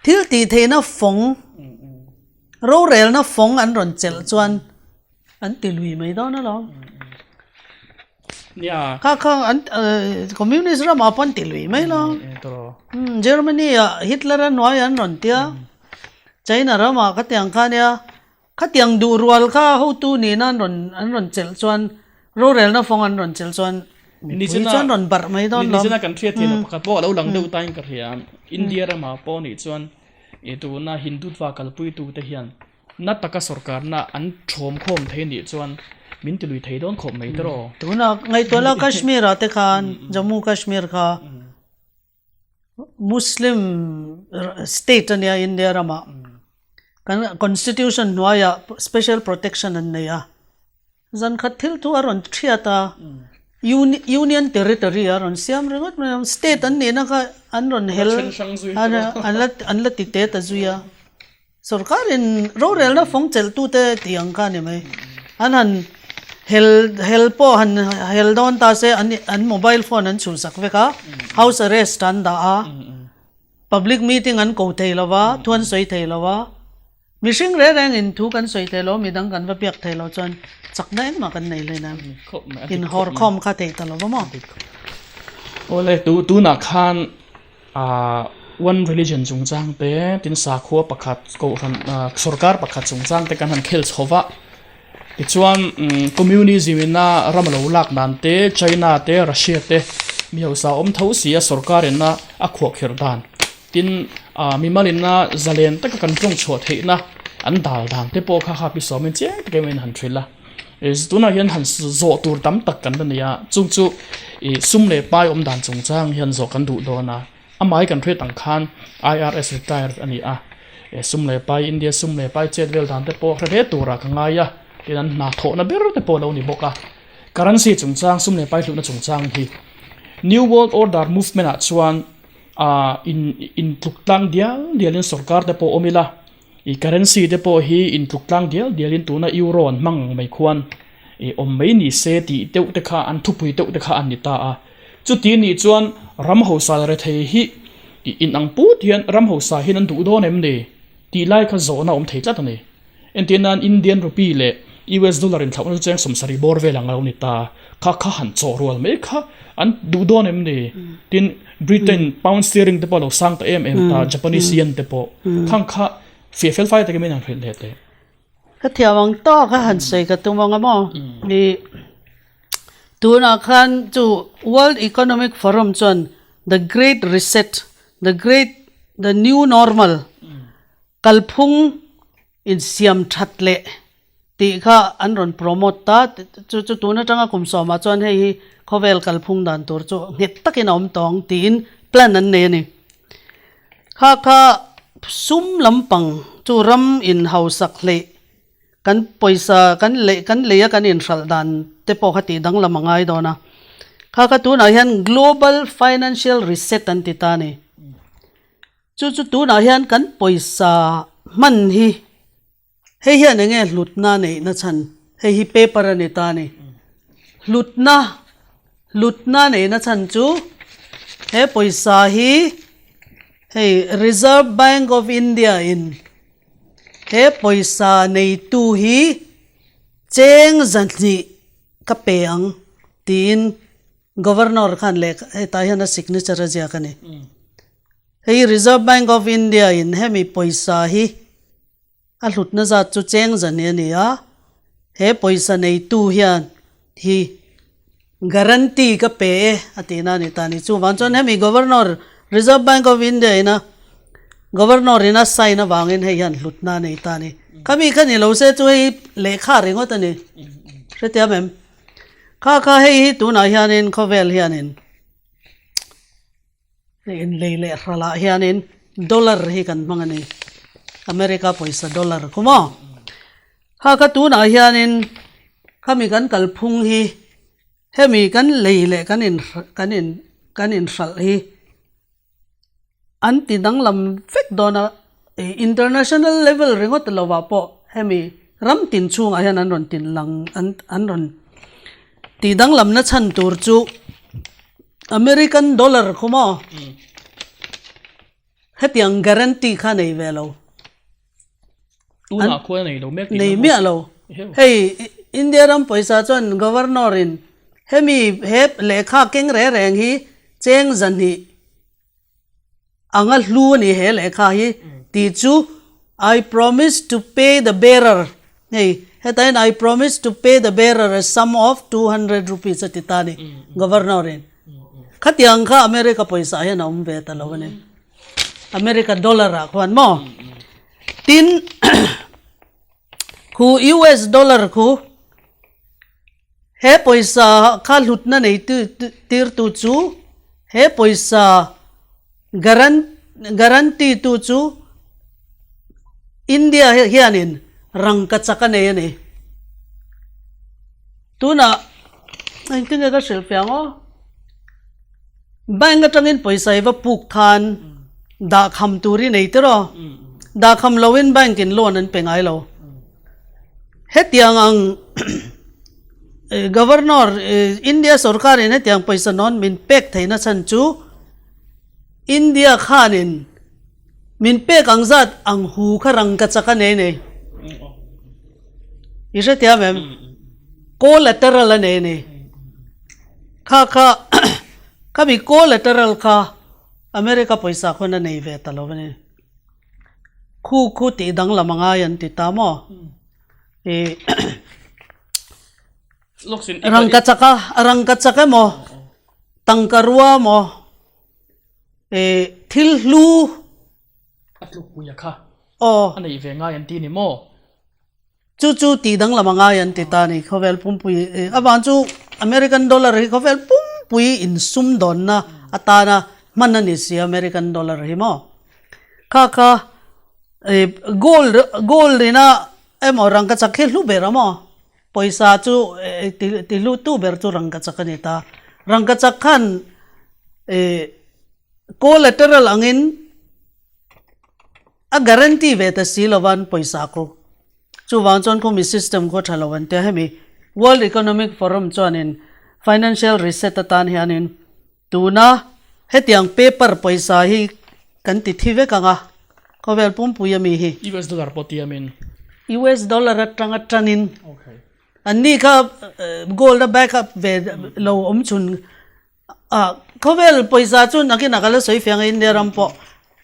thil tih theihna fawng rorelna fawng an rawn chelh chuan An ti lui mai dawn alawm. Nia. Kha kha an communist ramah pawh an ti lui mai lo. Germany ah Hitler a hnuai an rawn tia. China ramah khatiang kha nia. Khatiang duh rual kha hotu nihna an rawn an rawn chelh chuan rorelna fawng an rawn chelh chuan mipui chuan rawn barh mai dawn lo. Nichina kan hriat theihna pakhat pawh a lo lang deuh tain ka hria. India ramah pawh nih chuan ih tuna Hindutva kalpuitute hian na taka sorkarna an thawm khawm thei nih chuan min ti lui thei dawn khawp mai tawh aw. Tuna ngaihtuah la Kashmir ah te khan Jammu Kashmir kha Muslim state a nia India ramah kan constitution hnuaiah special protection an nei a zan khat thil thu a rawn thiat a union territory a rawn siam ringawt mai a state an nihna kha an rawn hel an la ti te ta zui a. Sorkarin rorelna fawng chelhtute tih ang kha a ni mai. An han hel hel pawh han hel dawn ta se an an mobile phone an chhuhsak vek a, house arrest an dah a, public meeting an ko thei lo va, thu an sawi thei lo va, mihring reng rengin thu kan sawi thei lo, midang kan va biak thei lo chuan chakna engmah kan nei hlein a, inhawrkhawm kha theih ta lo va maw? Awle, tunah khan Ahh one religion chungchang te tin sakhua pakhat kohhran ahh sorkar pakhat chungchang te kan han khel chho va tichuan umm communism ina ram a lo lak dan te China te Russia te mi hausa awm tho si a sorkar ina a khuahkhirh dan tin ahh mimal ina zalen taka kan tawng chhuah theihna an dal dan te pawh kha kha pi sawmin chiang takin a han hrilh a tunah hian han zawh tur tam tak kan la nei a chung chu ih sum leh pai awm dan chungchang hian zawh kan duh dawn a amah hi kan hriat ang khan I_R_S retired a ni a eh sum leh pai India sum leh pai chet vel dan te pawh hre hle turah ka ngai a tin an hna thawhna ber te pawh a lo ni bawk a currency chungchang sum leh pai hlutna chungchang hi new world order movement ah chuan ah in intluk tlang dial dial in sorkar te pawh awm ila. I currency te pawh hi intluk tlang dial dial in tuna euro an hmang ang mai khuan i awm mai ni se tih deuh te kha an thupui deuh te kha an ni ta a. Chuti nih chuan ram hausa la rethei hi i inang put hian ram hausa hian an duh dawn em ni tih lai kha zawhna awm thei tlat a ni. Entir nan Indian rupee leh US dollar inthlauhna chu cheng 70 bawr vel ang a lo ni ta. Kha kha han chawh rual mai kha an duh dawn em ni? Tin, Britain pound sterling te pawh a lo sang ta em em ta, Japanese yen te pawh. Khang kha fiah fel fai takin min han hrilh leh teh. Ka thiam ang tawk a han sawi ka tum ang a maw? I tunah khan chu World Economic Forum chuan the great reset, the great, the new normal kalphung insiam that leh tih kha an rawn promote ta, chu chu tun atanga kum sawmah chuan hei hi khawvel kalphung dan tur chu nghet takin a awm tawh ang tiin plan an nei a ni. Kha kha sum lampang chu ram inhausak hleih kan pawisa kan lei kan lei a kan inhralh dan te pawh kha tih danglam a ngai dawn a, kha kha tunah hian global financial reset an ti ta a ni. Chu chu tunah hian kan pawisa hman hi. Hei hian enge hlutna neihna chhan? Hei hi paper a ni ta a ni. Hlutna, hlutna neihna chhan chu he pawisa hi hei Reserve Bank of India in he pawisa neitu hi cheng zahnih ka pe ang tiin Governor khan lehkha hetah hian a signature a ziak a ni. Hei Reserve Bank of India in hemi pawisa hi a hlutna zat chu cheng zahnih a ni a, he pawisa neitu hian hi guarantee ka pe e a tihna a ni ta a ni. Chuvang chuan hemi Governor Reserve Bank of India ina Governor in a sign avangin hei hian hlutna a nei ta a ni. Khami kha ni lo se chu hei lehkha ringawt a ni. Hrethiam em? Kha kha hei hi tunah hianin khawvel hianin hei inlei leh hralah hianin dollar hi kan hmang a ni America pawisa dollar khu maw kha kha tunah hianin khami kan kalphung hi hemi kan lei leh kan in kan in kan inhralh hi. An ti danglam vek dawn a, international level ringawt lo ah pawh hemi ram tin chhungah hian an rawn tin lang an an rawn tih danglamna chhan tur chu American dollar khaw maw hetiang guarantee kha nei ve lo. Tunah khuan a nei lo mek tihna maw? Nei miah lo. Hei India ram pawisa chuan governor in. Hemi he lehkha keng reng reng hi cheng 200 anga hlu a ni he lehkha hi tih chu I promise to pay the bearer hei hetah hian I promise to pay the bearer a sum of 200 rupees a ti ta a ni governor in. Khatiang kha America pawisa ah hian a awm ve ta lo a ni. America dollar ah khuan maw? Tin khu US dollar khu he pawisa kha hlutna nei tirtu chu he pawisa guarantee tu chu India hianin rangkachak a nei a ni. Tunah engtin nge ka hrilh fiah ang aw? Bank atangin pawisa i va puk khan dahkham tur i nei tir aw. Dahkham loin bank in loan an pe ngai lo. Hetiang ang Governor India sorkar in hetiang pawisa nawn min pek theihna chhan chu India khanin Min pek ang zat ang hu kha rangkachak a nei nei. I hrethiam em? Collateral a nei nei. Kha kha khami collateral kha America pawisa khawn a nei ve ta lo a ni. Khu khu tih danglam a ngai an ti ta maw? I rangkachak a rangkachak emaw tangka rua emaw Thil hlu. A tlukpui a kha. Aw. A neih ve ngai an ti ni maw? Chu chu tih danglam a ngai an ti ta ni khawvel pumpui avang chu American dollar hi khawvel pumpui insum dawnna atana hman a ni si American dollar hi maw? Kha kha gold gold ina emaw rangkachak hi hlu ber a maw? Pawisa chu ti hlu tu ber chu rangkachak a ni ta. Rangkachak khan collateral angin a guarantee ve ta si lo van pawisa khu. Chuvang chuan khumi system khu a tha lo an tia. Hemi World Economic Forum chuanin financial reset atan hianin Tuna hetiang paper pawisa hi kan ti thi vek ang a, khawvel pumpui ami hi. US dollar pawh tiamin. US dollar atanga tanin anni kha gold a back up ve lo awm chhun a, khawvel pawisa chu nakinah ka la sawi fiang a India ram pawh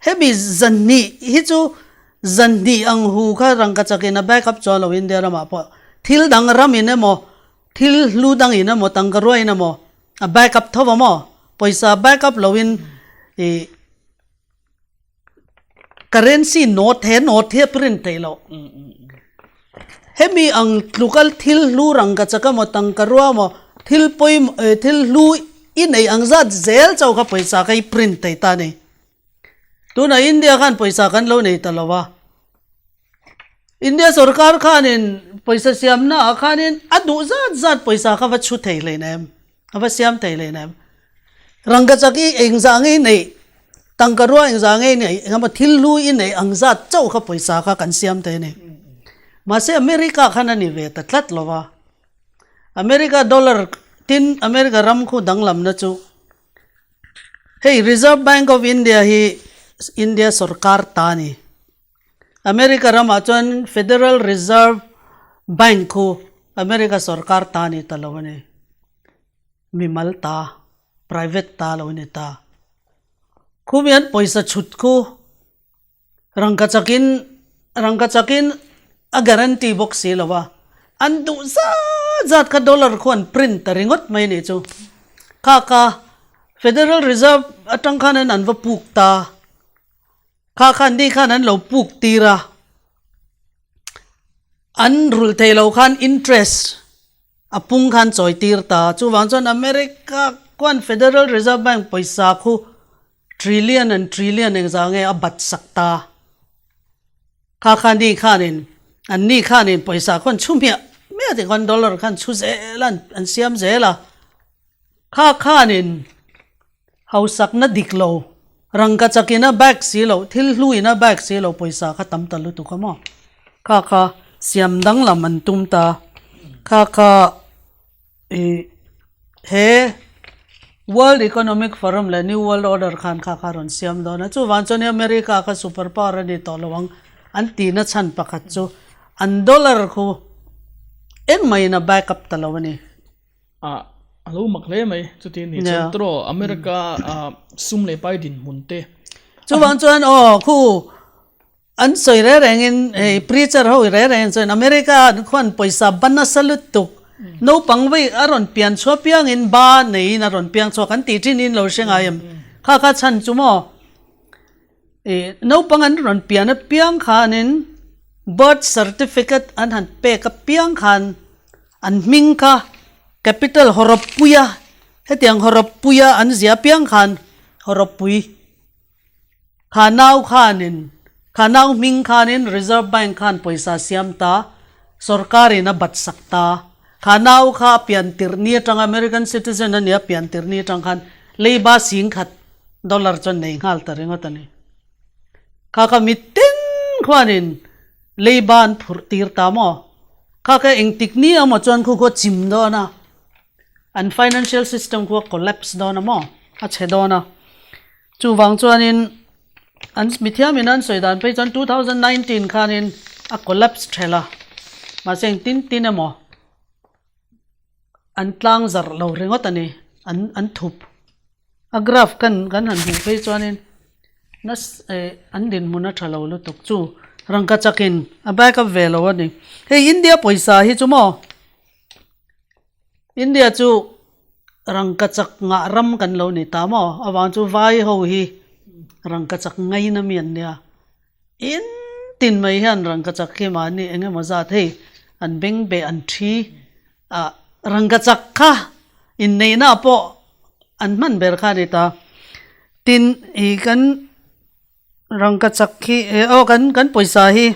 hemi zanhnih hi chu zanhnih ang hu kha rangkachakin a back up chuan lo India ramah pawh thil dang ramin emaw thil hlu dangin emaw tangka ruain emaw A back up tho a maw? Pawisa back up loin i currency note he note hi a print theih loh. Hemi ang tluka thil hlu rangkachak emaw tangka rua emaw thil pawimawh thil hlu i neih ang zat zel chauh kha pawisa kha i print thei ta a ni. Tunah India khan pawisa kan lo nei ta lo a. India sorkar khanin pawisa siamna ah khanin a duh zat zat pawisa kha va chhu thei hlei nem, a va siam thei hlei nem. Rangkachak i engzah ngei neih, tangka rua engzah ngei neih, engemaw thil hlu i neih ang zat chauh kha pawisa kha kan siam thei a ni. Mahse America khan a ni ve ta tlat lo va. America dollar tin America ram khu danglamna chu hei Reserve Bank of India hi India sorkar ta a ni. America ramah chuan Federal Reserve Bank khu America sorkar ta a ni ta lo a ni. Mimal ta, private ta lo a ni ta. Khumi an pawisa chhut khu rangkachakin rangkachakin a guarantee bawk si lo a. An duh zat zat kha dollar khu an print ta ringawt mai a nih chu. Kha kha Federal Reserve atang khan an va puk ta. Kha khan ni khan an lo puk tir a, an rulh thei lo khan interest a pung khan chawi tir ta. Chuvang chuan America khuan Federal Reserve Bank pawisa khu trillion and trillion engzah nge a bat sak ta. Kha kha ni khanin an ni khanin pawisa khuan chhu hmiah hmiah tih khan dollar khan chhu zel a an siam zel a. Kha khanin Hausakna dik lo, rangkachak in a back si loh, thil hlu in a back si loh pawisa kha tam ta lutuk a maw? Kha kha siam danglam an tum ta. Kha kha ih he World Economic Forum leh New World Order khan kha kha rawn siam dawn a. Chuvang chuan America kha super power a ni tawh lo ang an tihna chhan pakhat chu an dollar khu engmah in a back up ta lo a ni. Ah. A lo mak hle mai chuti a nih chuan tiraw America sum leh pai dinhmun te. Chuvang chuan aw khu an sawi reng rengin hei preacher ho reng rengin chuan America an khuan pawisa ba nasa lutuk naupang vei a rawn pian chhuah piangin ba neiin a rawn piang chhuak an tih thin in lo hre ngai em kha kha chhan chu maw Ih naupang an rawn pian apiang khanin birth certificate an han pek apiang khan an hming kha capital hawrawp puia hetiang hawrawp puia an ziah apiang khan hawrawp pui kha nau khanin kha nau hming khanin reserve bank khan pawisa siam ta sorkarin a bat sak ta kha nau kha a pian tirh ni atanga American citizen a nia pian tirh ni atang khan leiba sing khat Dollar chuan nei nghal ta ringawt a ni. Kha kha mitin khuanin leiba an phurh tir ta maw? Kha kha engtik ni emaw chuan khu khu a chim dawn a, an financial system khu a collapse dawn a maw? A chhe dawn a. Chuvang chuanin an mithiamin an sawi dan phei chuan 2019 khanin a collapse ṭhelh a, mahse engtin tin emaw an tlang zarh lo ringawt a ni an an thup a graph kan kan han hmuh phei chuanin nasa eh an dinhmun a tha lo lutuk chu rangka chakin a back up ve lo a ni hei India pawisa hi chu maw India chu rangka chak ngah ram kan lo ni ta maw avang chu vai ho hi rangka chak ngaina mi an nia. In tin mai hian rangkachak hi mahni eng emaw zat hei an beng beh an thi a, rangkachak kha inneihna pawh an hman ber kha a ni ta. Tin ih kan rangkachak hi aw kan kan pawisa hi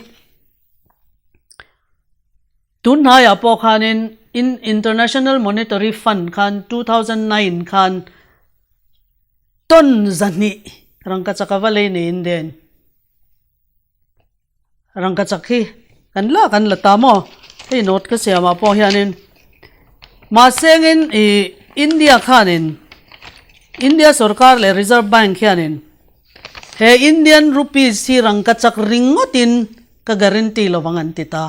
tun hnaiah pawh khanin in International Monetary Fund khan 2009 khan Ton zahnih rangkachak a va lei niin den rangkachak hi kan la kan la ta maw hei note ka siam ah pawh hianin mahsengin ih India khanin India sorkar leh Reserve Bank hianin he Indian rupees hi rangkachak ringawtin ka guarantee lovang an ti ta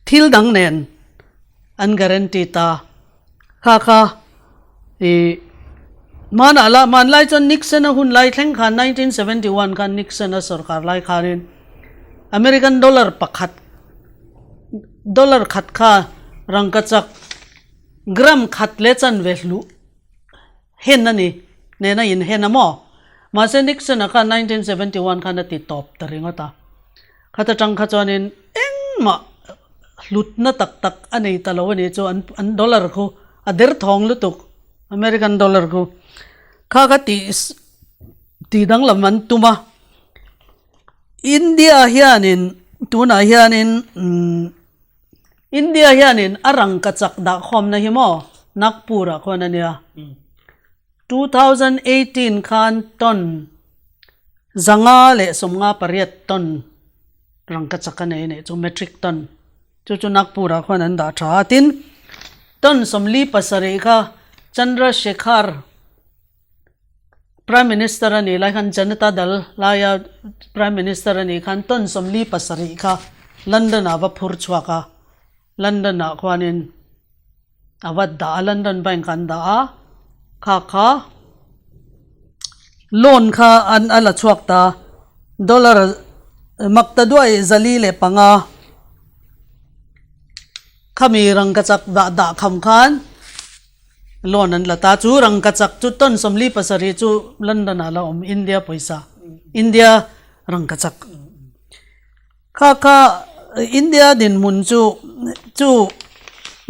thil dang nen an guarantee ta. Kha kha i hmanah la hmanlai chuan Nixon a hun lai thleng khan 1971 khan Nixon a sorkar lai khanin American dollar pakhat dollar khat kha rangkachak gram khat leh chanve hluh hen a ni nena in hen a maw mahse Nixon a khan 1971 khan a ti tawp ta ringawt a. Khat atang kha chuanin engmah hlutna tak tak a nei ta lo a nih chu an an dollar khu a der thawng lutuk American dollar khu kha kha tih tih danglam an tum a India hianin tunah hianin umm India hianin a rangkachak dah khawmna hi maw Nagpur ah khuan a nia. 2018 khan ton 558 ton rangkachak a nei a nih chu metric ton chu chu Nagpur ah khuan an dah tha a tin ton 47 kha Chandrasekhar Prime Minister a nih lai khan Janata Dal laia Prime Minister a nih khan ton 47 kha London ah va phur chhuak a London ah khuanin A va dah a London bank an dah a kha kha loan kha an a la chhuak ta dollar makta duai 405 khami rangkachak dah dah kham khan loan an la ta chu rangkachak chu ton 47 chu London ah la awm India pawisa India rangkachak. Kha kha India dinhmun chu chu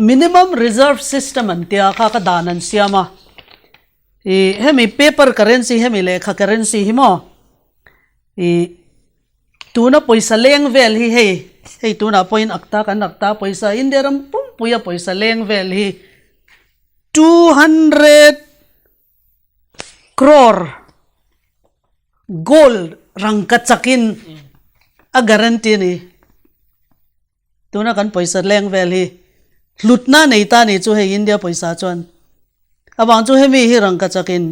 minimum reserve system an tia kha kha dan an siam a ih hemi paper currency hemi lehkha currency hi maw ih tuna pawisa leng vel hi hei hei tunah pawhin akta kan akta pawisa India ram pumpuia pawisa leng vel hi 200 crore gold rangkachakin a guarantee a ni. Tuna kan pawisa leng vel hi hlutna nei ta ni chu hei India pawisa chuan avang chu hemi hi rangkachakin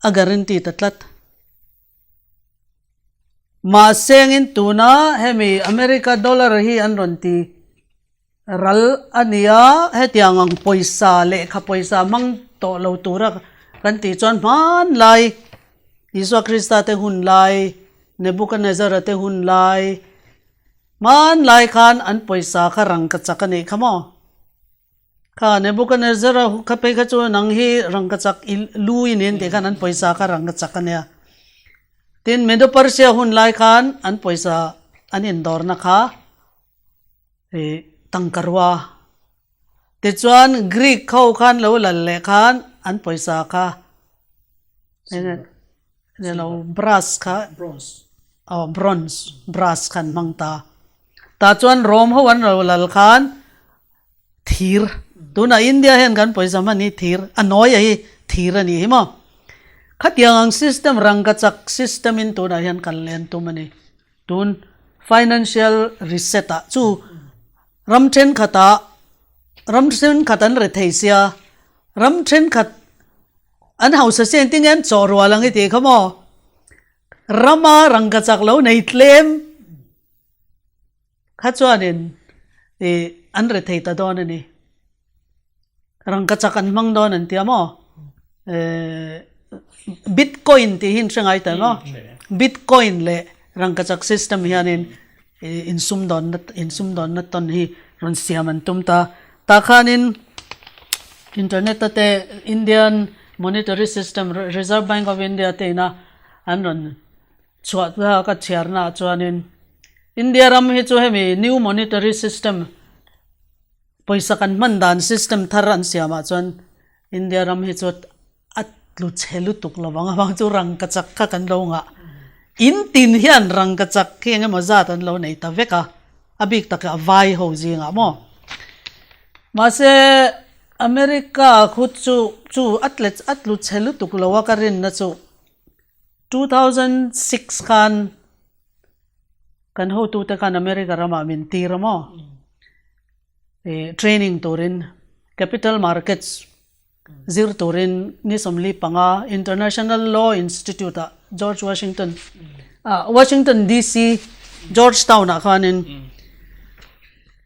a guarantee ta tlat. Mahsengin tuna hemi America dollar hi an rawn ti. Ral a nia, hetiang ang pawisa, lehkha pawisa hmang tawh lo tura kan tih chuan hmanlai Isua Krista te hun lai, Nebuchadnezzar-a te hun lai, hmanlai khan an pawisa kha rangkachak a nih kha maw? Kha Nebuchadnezzar-a kha phei kha chu nang hi rangkachak i lu i ni an tih khan an pawisa kha rangkachak a nia. Tin, Medo-Persia hun lai khan an pawisa an indawrna kha ih tangkarua. Tichuan Greek ho khan lo lal leh khan an pawisa kha eng eng lo brass kha aw bronze brass kha an hmang ta. Tah chuan Rome ho an lo lal khan thir tunah India hian kan pawisa hman hi thir a nawi a hi thir a nih hi maw. Khatiang ang system rangkachak system in tunah hian kal leh an tum a ni. Tun financial reset ah chu ram thenkhat ah ram thenkhat an re thei sia ram thenkhat an hausa sia engtin nge an chawh rual ang i tih kha maw rama rangkachak lo nei tlem kha chuanin ih an re thei ta dawn a ni. Rangkachak an hmang dawn an tia maw? Bitcoin tih hi in hre ngai ta maw? Bitcoin leh rangkachak system hianin insumdawnna insumdawnna tawn hi rawn siam an tum ta. Tah khanin internet a te Indian monetary system Reserve Bank of India te ina an rawn chhuah ta ka chhiarna ah chuanin India ram hi chu hemi new monetary system Pawisa kan hman dan system thar an siamah chuan India ram hi chu a tlu chhe lutuk lo vang avang chu rangkachak kha kan lo ngah. In tin hian rangkachak hi eng emaw zat an lo nei ta vek a, a bik takah a vai ho zingah maw. Mahse America khu chu chu a tle a tlu chhe lutuk lo a ka rinna chu 2006 khan Kan hotute khan America ramah min tir a maw? Ih training turin capital markets zir turin ni 45 International Law Institute ah George Washington ah Washington DC Georgetown ah khanin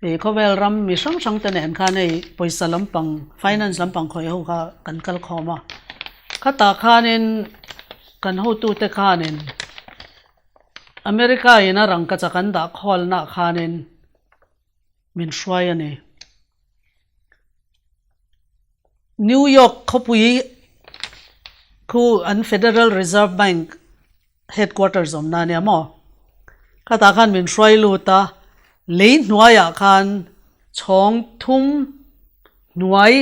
ih khawvel ram mi hrang hrang te nen khan hei pawisa lampang finance lampang khawih ho kha kan kal khawm a. Khatah khanin kan hotute khanin. America in a rangkachak an dah khawlna khanin min hruai a ni. New York khawpui khu an Federal Reserve Bank headquarters awmna a nia maw? Khatah khan min hruai lut a, lei hnuaiah khan chhawng thum hnuai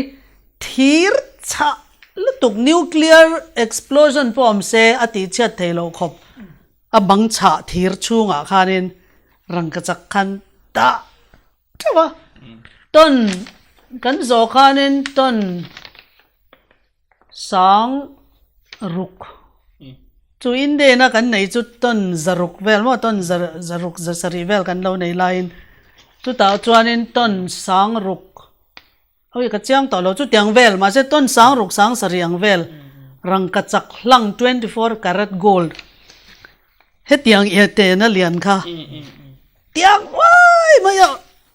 thir chhah lutuk nuclear explosion pawh awm se a tih chhiat thei loh khawp a bang chhah thir chhungah khanin rangkachak khan dah teuh a tawn kan zawh khanin tawn sang ruk chu Indian a kan nei chu tawn zaruk vel maw tawn zaruk zasarih vel kan lo nei laiin chutah chuanin tawn sang ruk Awi ka chiang tawh lo chutiang vel mahse tawn sang ruk sang sarih ang vel rangkachak hlang 24 karat gold hetiang iah tehna lian kha tiang uai mai a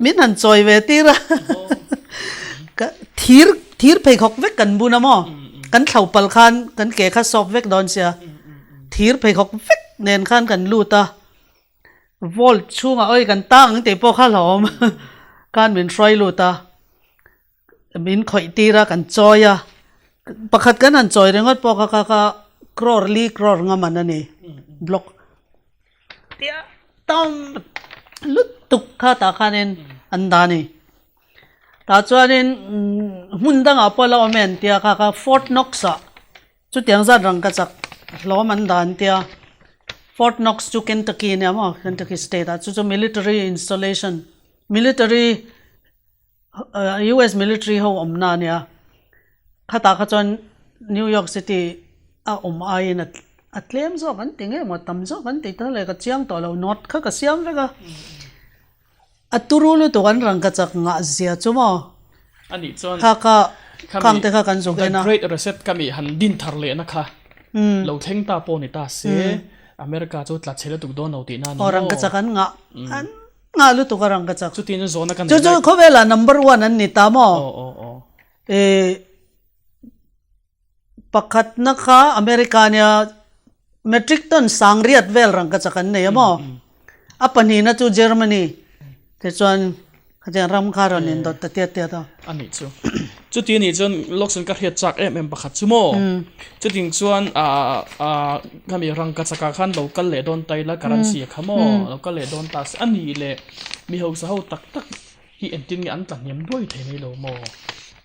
min han chawi ve tir a ka thir thir pheikhawk vek kan bun a maw kan thlo pal khan kan ke kha sawp vek dawn sia thir pheikhawk vek nen khan kan lut a Vault chhungah awi kan tang ang tih pawh kha hlauhawm khan min hruai lut a min khawih tir a kan chawi a pakhat kan han chawi ringawt pawh kha kha kha crore li crore nga man a ni block tia tam lutuk kha tah khanin an dah a ni tah chuanin hmun dangah pawh la awm e an tia kha kha Fort Knox ah. Chutiang zat rangkachak hlawm an dan tia Fort Knox chu Kentucky ania maw Kentucky state ah chu chu military installation military US military ho awmna ania khatah kha chuan New York City a awm aiin a tlem zawk an ti nge maw tam zawk an ti ta le ka chiang tawh lo note kha ka siam vek a. A turu lutuk an rangkachak ngah zia chu maw? A nih chuan Kha kha khang te kha kan zawk en a. The Great Reset ka mi han din thar lehna kha lo thleng ta pawh ni ta se America chu tla chhe lutuk dawn lo tihna a ni maw? Aw rangkachak an ngah an. Ngah lutuk a rangkachak. Chutin zawhna ka nei Chu chu lai. khawvelah number one an ni ta maw? Aw aw aw. Eh pakhatna kha America nia metric ton sangriat vel rangkachak an nei a maw? A pahnihna chu Germany tichuan khatiang ram kha rawn indawt ta tiat tiat a. A nih chu. Chuti anih chuan Lawksan ka hriat chak em em pakhat chu maw? Chuting chuan aah khami rangkachakah khan lo kal leh dawn ta ila currency a kha maw? Lo kal leh dawn ta se a nih leh mi hausa ho tak tak hi engtin nge an tla hniam duai thei mai lo maw?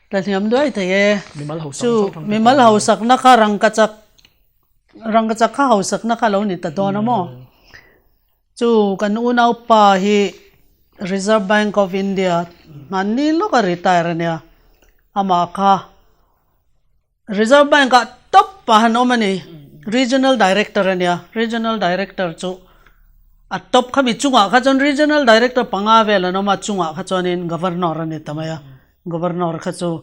Tla hniam duai thei e. Mimal hausak Chu mimal hausakna kha rangkachak rangkachak kha hausakna kha lo ni ta dawn a maw? Chu kan unaupa hi Reserve Bank of India hmanni lawka retire a nia, amah kha Reserve Bank ah top ah han awm a ni, Regional Director a nia, Regional Director chu a top khami chungah kha chuan Regional Director panga vel an awm a, chungah kha chuanin Governor a ni ta mai a, Governor kha chu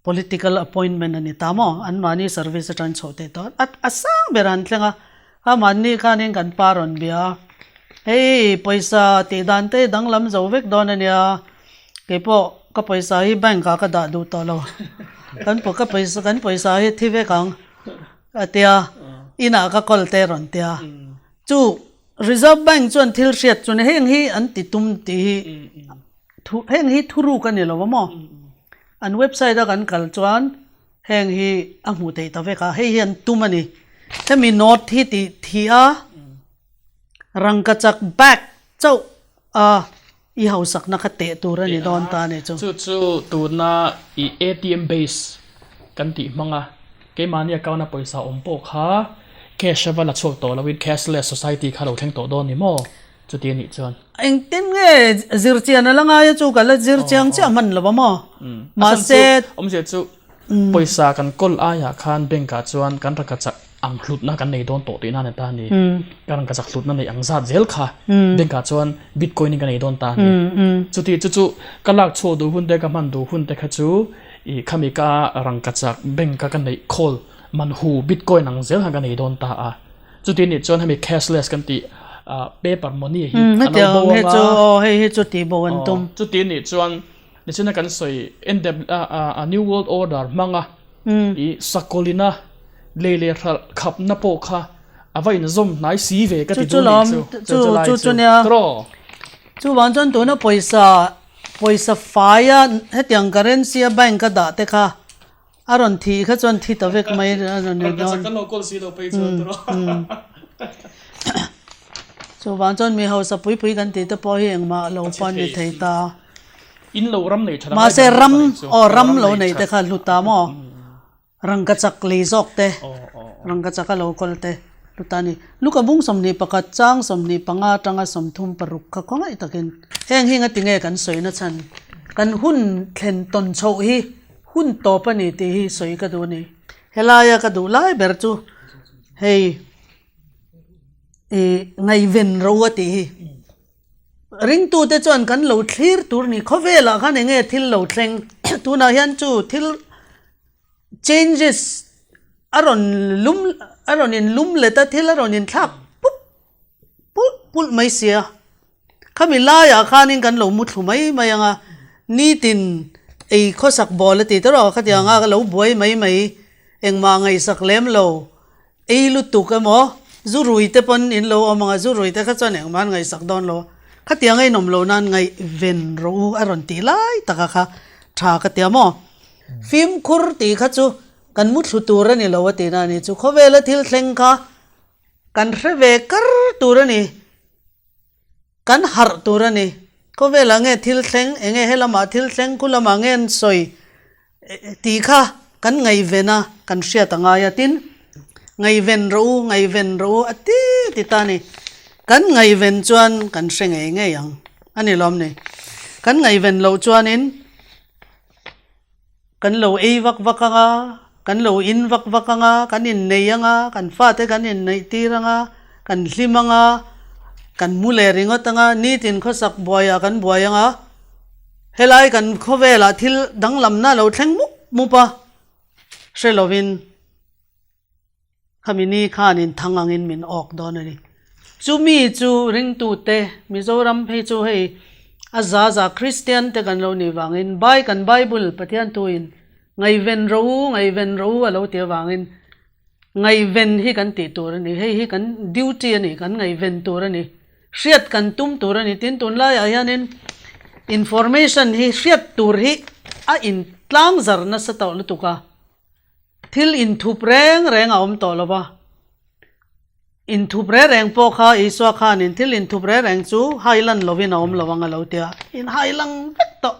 Political appointment a ni ta maw? An mahni service atang chhoh theih tawh a, a sang ber an thleng a, kha mahni khanin kan pa rawn bia a, hei pawisa tih dan te hi danglam zo vek dawn a nia, keipawh ka pawisa hi bank ah ka dah duh tawh lo, kan ka pawisa kan pawisa hi thi vek ang a tia, inah ka kawl te rawn tia, chu Reserve Bank chuan thil hriat chuan heng hi an ti tum tih hi thu heng hi thuruk a ni lo a maw? An website a kan kal chuan heng hi a hmuh theih ta vek a, hei hi an tum a ni. Hemi note hi tih thih a rangkachak bag chauh a i hausakna kha teh tur a ni dawn ta a ni chu. Chu chu tuna i ATM base kan tih hmang a, keimahni account a pawisa awm pawh kha cash a va la chhuak tawh loin cashless society kha lo thleng tawh dawn ni maw? Chuti a nih chuan. Engtin nge zir chian a la ngai a chu ka la zir chiang chiah hman lo a maw? Mahse. Awmzia chu pawisa kan kawl aiah khan bank ah chuan kan rangkachak ang hlutna kan nei dawn tawh tihna a ni ta a ni. Kan rangkachak hlutna neih ang zat zel kha bank ah chuan bitcoin in ka nei dawn ta a ni. Chuti chu chu ka lak chhuak duh hun te ka hman duh hun te kha chu ih khami ka rangkachak bank a ka neih khawl man hu bitcoin ang zel khan ka nei dawn ta a. Chuti nih chuan hemi cashless kan tih paper money hi a lo bo ang a. Aw hei hi chu tih bo an tum. Chuti nih chuan nichina kan sawi NW New World Order hmanga i sakawlina lei leh hralh khapna pawh kha a va inzawm hnai si ve ka ti duh nih chu. Chu chu chu nia. Chuvang chuan tuna pawisa pawisa faia hetiang currency a bank a dah te kha A rawn thih kha chuan thi ta vek mai a rawn ni dawn. Chuvang chuan mi hausa pui pui kan tih te pawh hi engmah lo pawh an ni thei ta. Mahse ram aw ram lo nei te kha hlu ta maw? Rangkachak lei zawk te, rangkachak a lo kawl te hlu ta a ni. Luka bung 21 chang 25 atanga 36 kha khawngaih takin heng hi ngatinge kan sawi na chhan kan hun thlen tawn chhoh hi Hun tawp a ni tih hi sawi ka duh a ni. Helaia ka duh lai ber chu hei ih ngaihven ro a tih hi. Ringtute chuan kan lo thlir tur ni khawvelah khan eng nge thil lo thleng tunah hian chu thil changes a rawn lum a rawn in lum let a thil a rawn inthlak pup pulh pulh mai sia. Khami laiah khanin kan lo mu thlu mai mai ang a, nitin ei khawsak bawl a ti ta rawh, khatiang a ka lo buai mai mai, engmah ngaihsak lem lo, ei lutuk emaw, zu rui te pawn in lo awm ang a, zu rui te kha chuan engmah an ngaihsak dawn lo a, khatiang a inawm loh nan ngaihven rawh u a rawn tih lai taka kha tha ka tia maw? Fimkhur tih kha chu kan mu thlu tur a ni lo a tihna a ni chu, khawvela thil thleng kha kan hre ve kar tur a ni. Kan harh tur a ni. Khawvelah nge thil thleng, eng nge helamah thil thleng, khu lamah nge an sawi tih kha kan ngaihven a, kan hriat a ngai a. Tin, ngaihven rawh u, ngaihven rawh u a ti ti ta a ni. Kan ngaihven chuan kan hre ngei ngei ang a ni lawm ni. Kan ngaihven loh chuanin Kan lo ei vak vak ang a, kan lo in vak vak ang a, kan innei ang a, kan fate kan inneih tir ang a, kan hlim ang a, kan mu leh ringawt ang a, nitin khawsak buaiah kan buai ang a, helai kan khawvelah thil danglamna a lo thleng mup mup a, hre lovin. Khami ni khanin thang angin min awk dawn a ni. Chumi chu ringtute Mizoram phei chu hei a za za Kristian te kan lo nih vangin Bai kan Bible Pathian thuin ngaihven ro u ngaihven ro u a lo ti avangin ngaihven hi kan tih tur a ni. Hei hi kan duty a ni kan ngaihven tur a ni. Hriat kan tum tur a ni. Tin tunlaiah hianin information hi hriat tur hi a intlang zar nasa tawh lutuk a. Thil inthup reng reng a awm tawh lo va. Inthup reng reng pawh kha Isua khanin thil inthup reng reng chu hailan lovin a awm lo ang a lo ti a. In hailang vek tawh.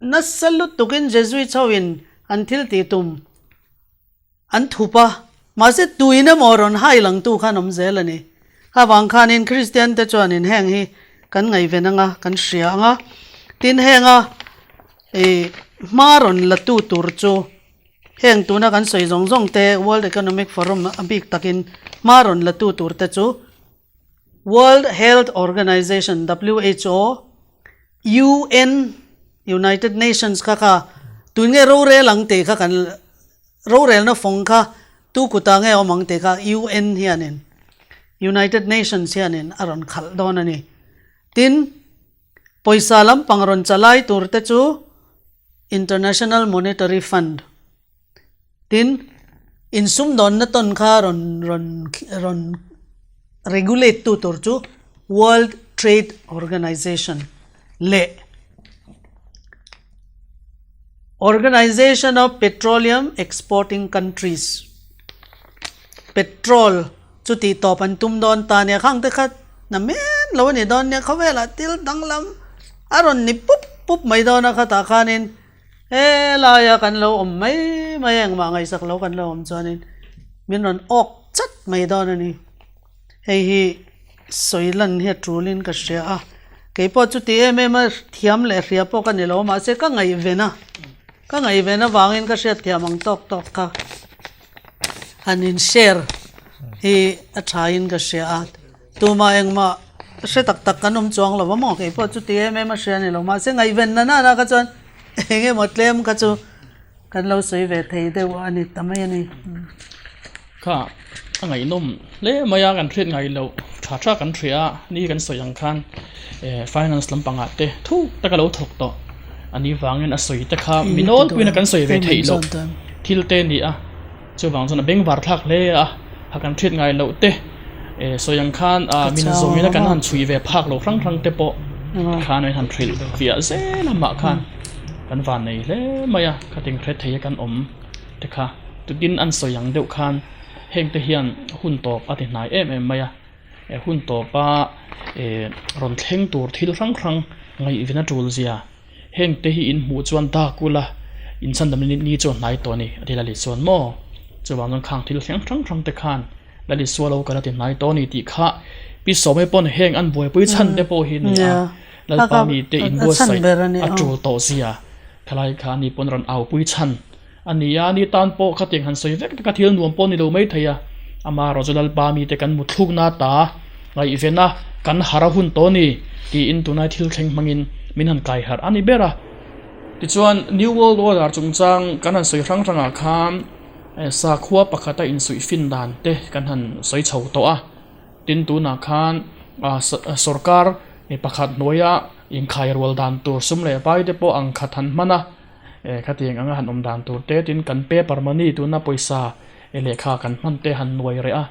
Nasa lutukin Jesuits hoin an thil tih tum an thup a, mahse tuin emaw rawn hailangtu khan awm zel a ni. Avang khanin Kristian te chuanin heng hi kan ngaihven anga kan hria anga, tin henga ih hma rawn la tu tur chu heng tuna kan sawi zawng zawng te World Economic Forum a bik takin hma rawn la tu tur te chu World Health Organization, who, UN, United Nations, kha kha tun nge rorel ang tih kha kan rorelna fawng kha tu kutah nge awm ang tih kha UN hianin United Nations hianin a rawn khalh dawn a ni. Tin, pawisa lampang rawn chalai tur te chu International Monetary Fund. Tin, insumdawnna tawn kha rawn rawn rawn regulate tu tur chu World Trade Organization leh Organization of Petroleum Exporting Countries, petrol chu tih tawp an tum dawn ta nia khang te kha na men lo a ni dawn nia khawvelah thil danglam a rawn ni pup pup mai dawn a khatah khanin He laia kan lo awm mai mai a, engmah ngaihsak lo kan lo awm chuanin min rawn awk chat mai dawn a ni. Hei hi sawi lan hi a tulin ka hria a, keipawh chuti em em a thiam leh hria pawh ka ni lo mahse ka ngaihven a, ka ngaihven avangin ka hriat thiam ang tawk tawk kha han in share hi a thain ka hria a. Tumah engmah hre tak tak kan awm chuang lo va maw? Kei pawh chuti em em a hria a ni lo. Mahse ngaihven na nana kha chuan eng emaw tlem kha chu kan lo sawi ve thei deuh a ni ta mai a ni. Kha a ngaihnawm hle mai a, kan hriat ngai loh tha tha kan hria a, ni kan sawi ang khan finance lampangah te thuk taka lo thawk tawh a nih vangin a sawi te kha mi nawlpuiin a kan sawi ve theih loh thil te a ni a. Chuvang chuan a bengvar thlak hle a, ha kan hriat ngai loh te sawi ang khan min zawmina kan han chhui ve phak lo hrang hrang te pawh khan an han hrilh fiah zel a mah khan kan van nei hle mai a, khating hre thei a kan awm te kha tukin an sawi ang deuh khan heng te hian hun tawp a ti hnai em em mai a, hun tawpa rawn thleng tur thil hrang hrang ngaihven a tul zia. Heng te hi in hmuh chuan dak ula, in chhan dam ni chu a hnai tawh a ni, a ti Lali chuan maw? Chuvang chuan khang thil thleng hrang hrang te khan Lali sual lo kal a ti hnai tawh a ni tih kha Pi Sawmei pawn heng an buaipui chhan te pawh hi a ni a, Lalpa mite in buatsaih a tul tawh zia thalai kha ani pawn rawn aupui chhan a ni a, ni tan pawh khatiang han sawi vek vek a thil nuam pawh a ni lo maithei a, amaherawhchu Lalpa mite kan mutthlukna ta ngaihven a, kan harh a hun tawh a ni tiin tunlai thil thleng hmangin min han kai harh a ni ber a. Tichuan New World Order chungchang kan han sawi hrang hrangah khan sakhua pakhata insuih fin dan te kan han sawi chho tawh a, tin tunah khan sorkar pakhat hnuaia inkhai rual dan tur sum leh vai te pawh ang khat han hman a. Khatiang anga han awm dan tur te tin kan paper money tuna pawisa lehkha kan hman te han nuai reh a,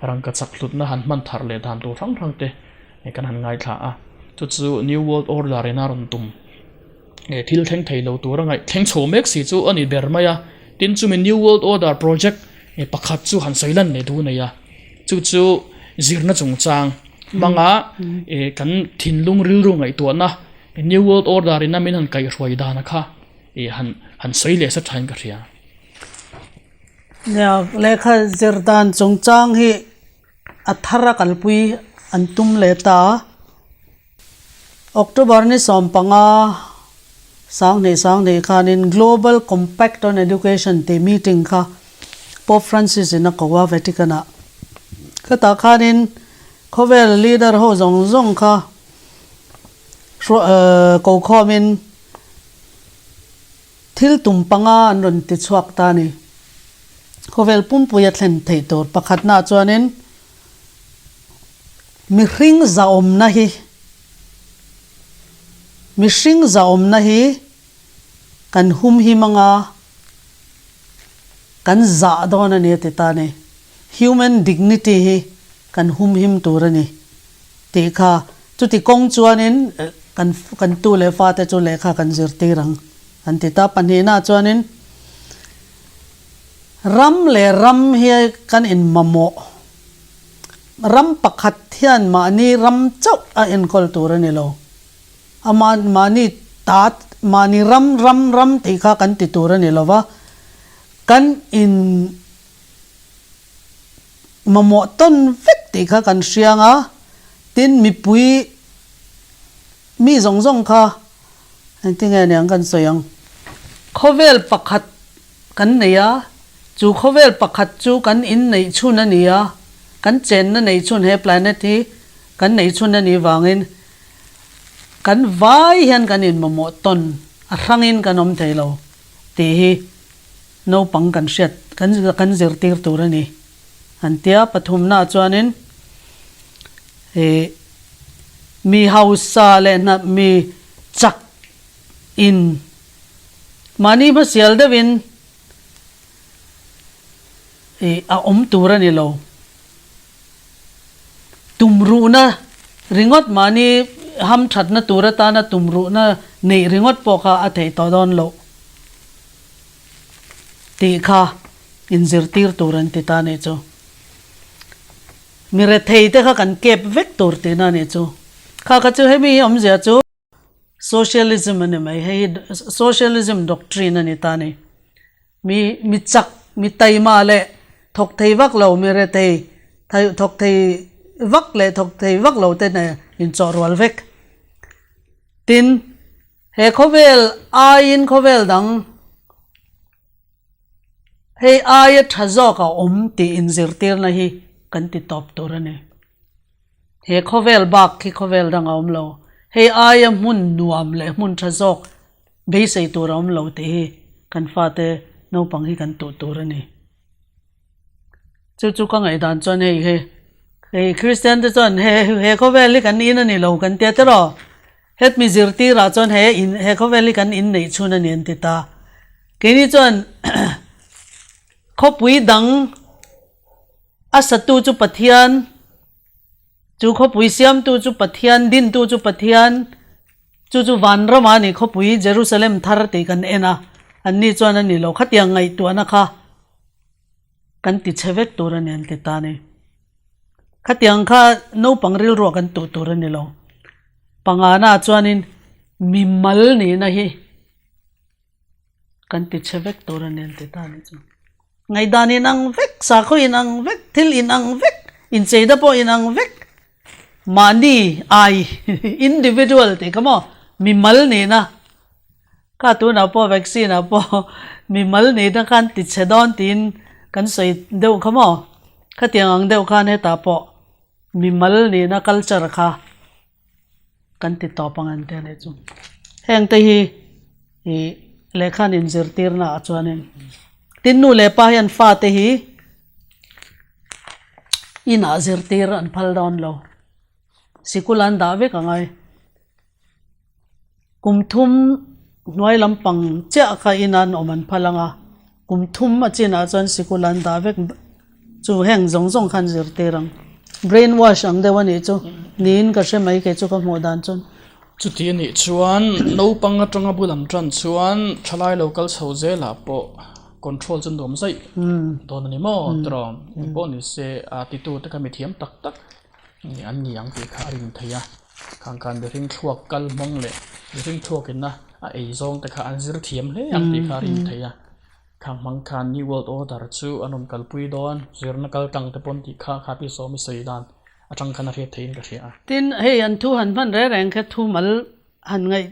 rangka chak hlutna han hman thar leh dan tur hrang hrang te kan han ngaithla a. Chu chu New World Order in a rawn tum thil thleng thei lo tur a ngaih thleng chho mek si chu a ni ber mai a. Tin chumi New World Order project pakhat chu han sawi lan leh duh nei a, chu chu zirna chungchang hmanga kan thinlung rilru ngaihtuahna New World Order in a min han kaihhruai dan a kha ih han han sawi leh sa thain ka hria. Nia, lehkha zir dan chungchang hi a thar a kalpui an tum leh ta a. October ni 15 sanghnih sanghnih khanin Global Compact on Education tih meeting kha Pope Francis in a ko a Vatican ah. Khatah khanin khawvel leader ho zawng zawng kha Ko khawmin thil tum panga an rawn ti chhuak ta a ni. Khawvel pumpui a thlen theih tur pakhatnaah chuanin Mihring zahawmna hi Mihring zahawmna hi kan humhim anga kan zah dawn a ni a ti ta a ni. Human dignity hi kan humhim tur a ni tih kha chuti kawng chuanin kan kan tu leh fate chu lehkha kan zirtir ang an ti ta. Pahnihnaah chuanin ram leh ram hi kan inmamawh. Ram pakhat hian mahni ram chauh a enkawl tur a ni lo. A mahni ta mahni ram ram ram tih kha kan ti tur a ni lo va, kan in mamawh tawn vek tih kha kan hriang a, tin mipui mi zawng zawng kha engtin nge niang kan sawi ang. Khawvel pakhat kan nei a, chu khawvel pakhat chu kan inneih chhun a ni a, kan chenna neih chhun he planet hi kan neih chhun a nih vangin kan vai hian kan inmamawh tawn a hrangin kan awm thei lo tih hi naupang kan hriat kan kan zirtir tur a ni an tia. Pathumnaah chuanin ih mi hausa leh hna mi chak in Mahni hmasial deuhin ih a awm tur a ni lo. Tumruhna ringawt mahni hamthatna tur atana tumruhna neih ringawt pawh kha a theih tawh dawn loh tih kha inzirtir tur an ti ta a nih chu. Mi rethei te kha kan kep vek tur tihna a nih chu. Kha kha chu hemi hi awmzia chu. Socialism a ni mai, hei hi Socialism doctrine a ni ta a ni. Mi mi chak, mi taima leh thawk thei vak lo, mi rethei thawk thei vak leh thawk thei vak lo te nen inchawh rual vek. Tin, he khawvel aiin khawvel dang hei aia tha zawk a awm tih inzirtirna hi kan ti tawp tur a ni. He khawvel bak khi khawvel dang a awm lo. Hei aia hmun nuam leh hmun tha zawk beisei tur a awm lo tih hi kan fate naupang hi kan tuh tur a ni. Chu chu ka ngaihdan chuan hei hi hei Kristian te chuan he he khawvel hi kan in a ni lo kan tia tiraw. Hetmi zirtirah chuan he in he khawvel hi kan in neih chhun a ni an ti ta. Keini chuan khawpui dang A satu chu Pathian, chu khawpui siamtu chu Pathian, dintu chu Pathian, chu chu vanrama a ni khawpui Jerusalem thar tih kan en a, anni chuan a ni lo. Khatiang ngaihtuahna kha kan ti chhe vek tur a ni an ti ta a ni. Khatiang kha naupang rilruah kan tuh tur a ni lo. Pangana chuanin mimal nihna hi Kan ti chhe vek tur a ni an ti ta a nih chu. Ngaihdan in ang vek, sakhaw in ang vek, thil in ang vek, incheina pawh in ang vek. Mahni ai, individual tih kha maw, mimal nihna kha tunah pawh vaccine ah pawh mimal nihna khan ti chhe dawn tiin kan sawi deuh kha maw. Khatiang ang deuh khan hetah pawh mimal nihna culture kha Kan ti tawp ang an ti a nih chu. Heng te hi ih lehkha an inzirtirna ah chuanin tin nu leh pa hian fate hi inah zirtir an phal dawn lo. Sikul an dah vek ang ai. Kum thum hnuai lampang chiah kha ina an awm an phal ang a, kum thum a chinah chuan sikul an dah vek chu heng zawng zawng khan zirtir ang. Brain wash ang deuh a nih chu niin ka hre mai kei chu ka hmuh dan chuan. Chuti a nih chuan naupang atanga bul an tan chuan thalai lo kal chho zelah pawh control chu nuam zaih dawn a ni maw tiraw engpawh ni se a titute kha mithiam tak tak. An ni ang tih kha a rin theih a, khang khan mihring thluak kal hmawng leh mihring thluak ina a ei zawng te kha an zir thiam hle ang tih kha a rin theih a, khang hmang khan new world order chu an rawn kalpui dawn, zirna kal tlang te pawn tih kha kha pi sawmi sawi dan atang khan a hriat theihin ka hria a. Tin, hei an thu han hman reng reng kha thu mal han ngaih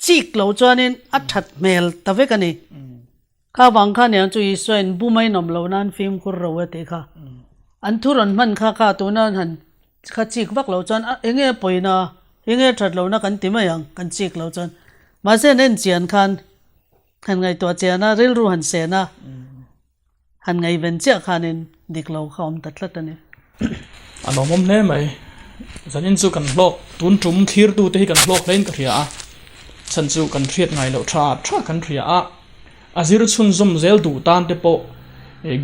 chik lo chuanin a that hmel ta vek a ni. Kha vang kha nia chu Isua in bum a inawm lo nan fimkhur ro a tih kha. An thu rawn hman kha kha tuna an han kha chik vak lo chuan a enge a pawina enge a that lohna kan ti mai ang kan chik lo chuan. Mahse an en chian khan han ngaihtuah chian a rilru han sen a han ngaihven chiah khanin dik lo kha awm ta tlat a ni. A lawmawm hle mai. Zanin chu kan hlawk, tun tum thlirtute hi kan hlawk hlein ka hria a, chhan chu kan hriat ngai loh tha tha kan hria a, a zir chhunzawm zel duh tan te pawh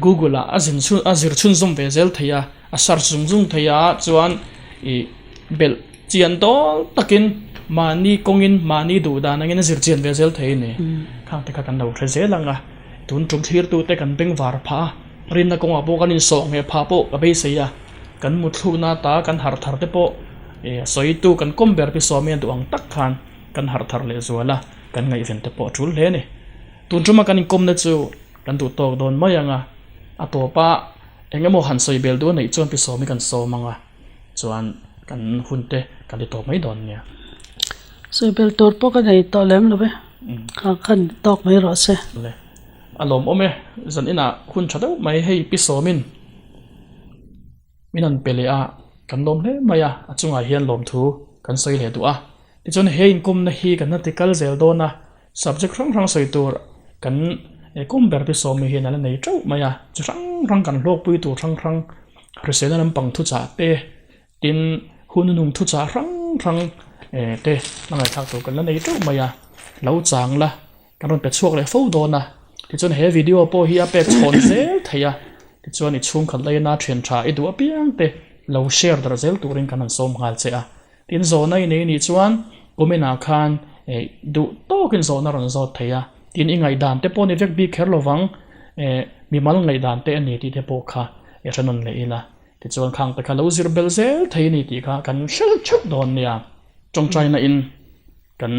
Google ah a zin chhun a zir chhunzawm ve zel thei a, a search zung zung thei a, chuan ih belh chian dawl takin mahni kawngin mahni duh dan angin a zir chian ve zel thei a ni. Khang te kha kan lo hre zel ang a, tun tum thlirtute kan bengvar phah a, rinna kawngah pawh kan insawh ngheh phah pawh ka beisei a. Kan muthlukna ata kan harh thar te pawh sawitu kan kawm ber pi sawmi a duh ang tak khan kan harh thar leh zual a, kan ngaihven te pawh a tul hle a ni. Tun tuma kan inkawmna chu kan duh tawk dawn mai ang a, a tawpa eng emaw han sawi bel duh a neih chuan pi sawmi kan sawm ang a, chuan kan hun te kan ti tawp mai dawn nia. Sawi bel tur pawh ka nei tawh lem lo ve, kha khan tawk mai rawh se. Le, a lawmawm e, zan inah hun tha deuh mai hei pi sawmin. Min han pe leh a, kan lawm hle mai a, a chungah hian lawmthu kan sawi leh duh a. Tichuan he inkawmna hi kan la ti kal zel dawn a, subject hrang hrang sawi tur kan kawm ber te sawmi hian a la nei teuh mai a, chi hrang hrang kan hlawkpui tur hrang hrang hriselna lampang thuchah te, tin hun nung thuchah hrang hrang te la ngaihthlak tur kan la nei teuh mai a, lo chang la. Kan rawn pe chhuak leh fo dawn a, tichuan he video pawh hi a pek chhawn zel thei a, tichuan i chhungkhat laina thian tha i duh apiang te lo share darh zel turin kan han sawm nghal che a. Tin zawhna i nei nih chuan comment ah khan duh tawkin zawhna rawn zawt thei a, tin i ngaihdan te pawh ni vek bik kher lovang mimal ngaihdan te a ni tih te pawh kha i hre nawn leh ila, tichuan khang te kha lo zir bel zel thei a ni tih kha kan hre theuh dawn nia, tawngtaina in kan.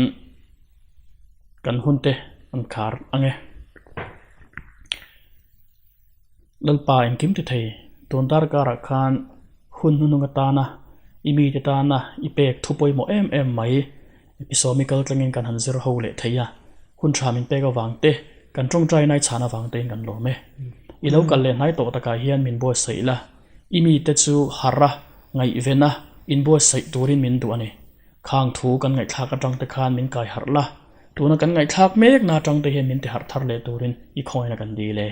Kan hun te an khar ang e. Lalpa engkim ti thei, tun darkarah khan hun hnuhnung atana i mite tana i pek thu pawimawh em em mai episode kal tlangin kan han zir ho leh thei a, hun tha min pek avang te, kan tawngtai nai chhan avang tein kan lawm e. I lo kal leh hnai tawh takah hian min buatsaih la, i mite chu harh a, ngaihven a, inbuatsaih turin min duh a ni. Khang thu kan ngaihthlak atang te khan min kai harh la, tuna kan ngaihthlak mek na atang te hian min ti harh thar leh turin i khawngin a kan dil e.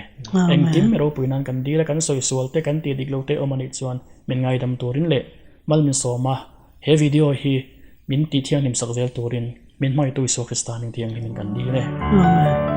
Engkim i ropui nan kan dil a, kan sawi sual te, kan tih dik lo te awm anih chuan min ngaidam turin leh mal min sawm a, he video hi min tih thianghlim sak zel turin min hmangaihtu Isua Krista hming thianghlimin kan dil e. Amen.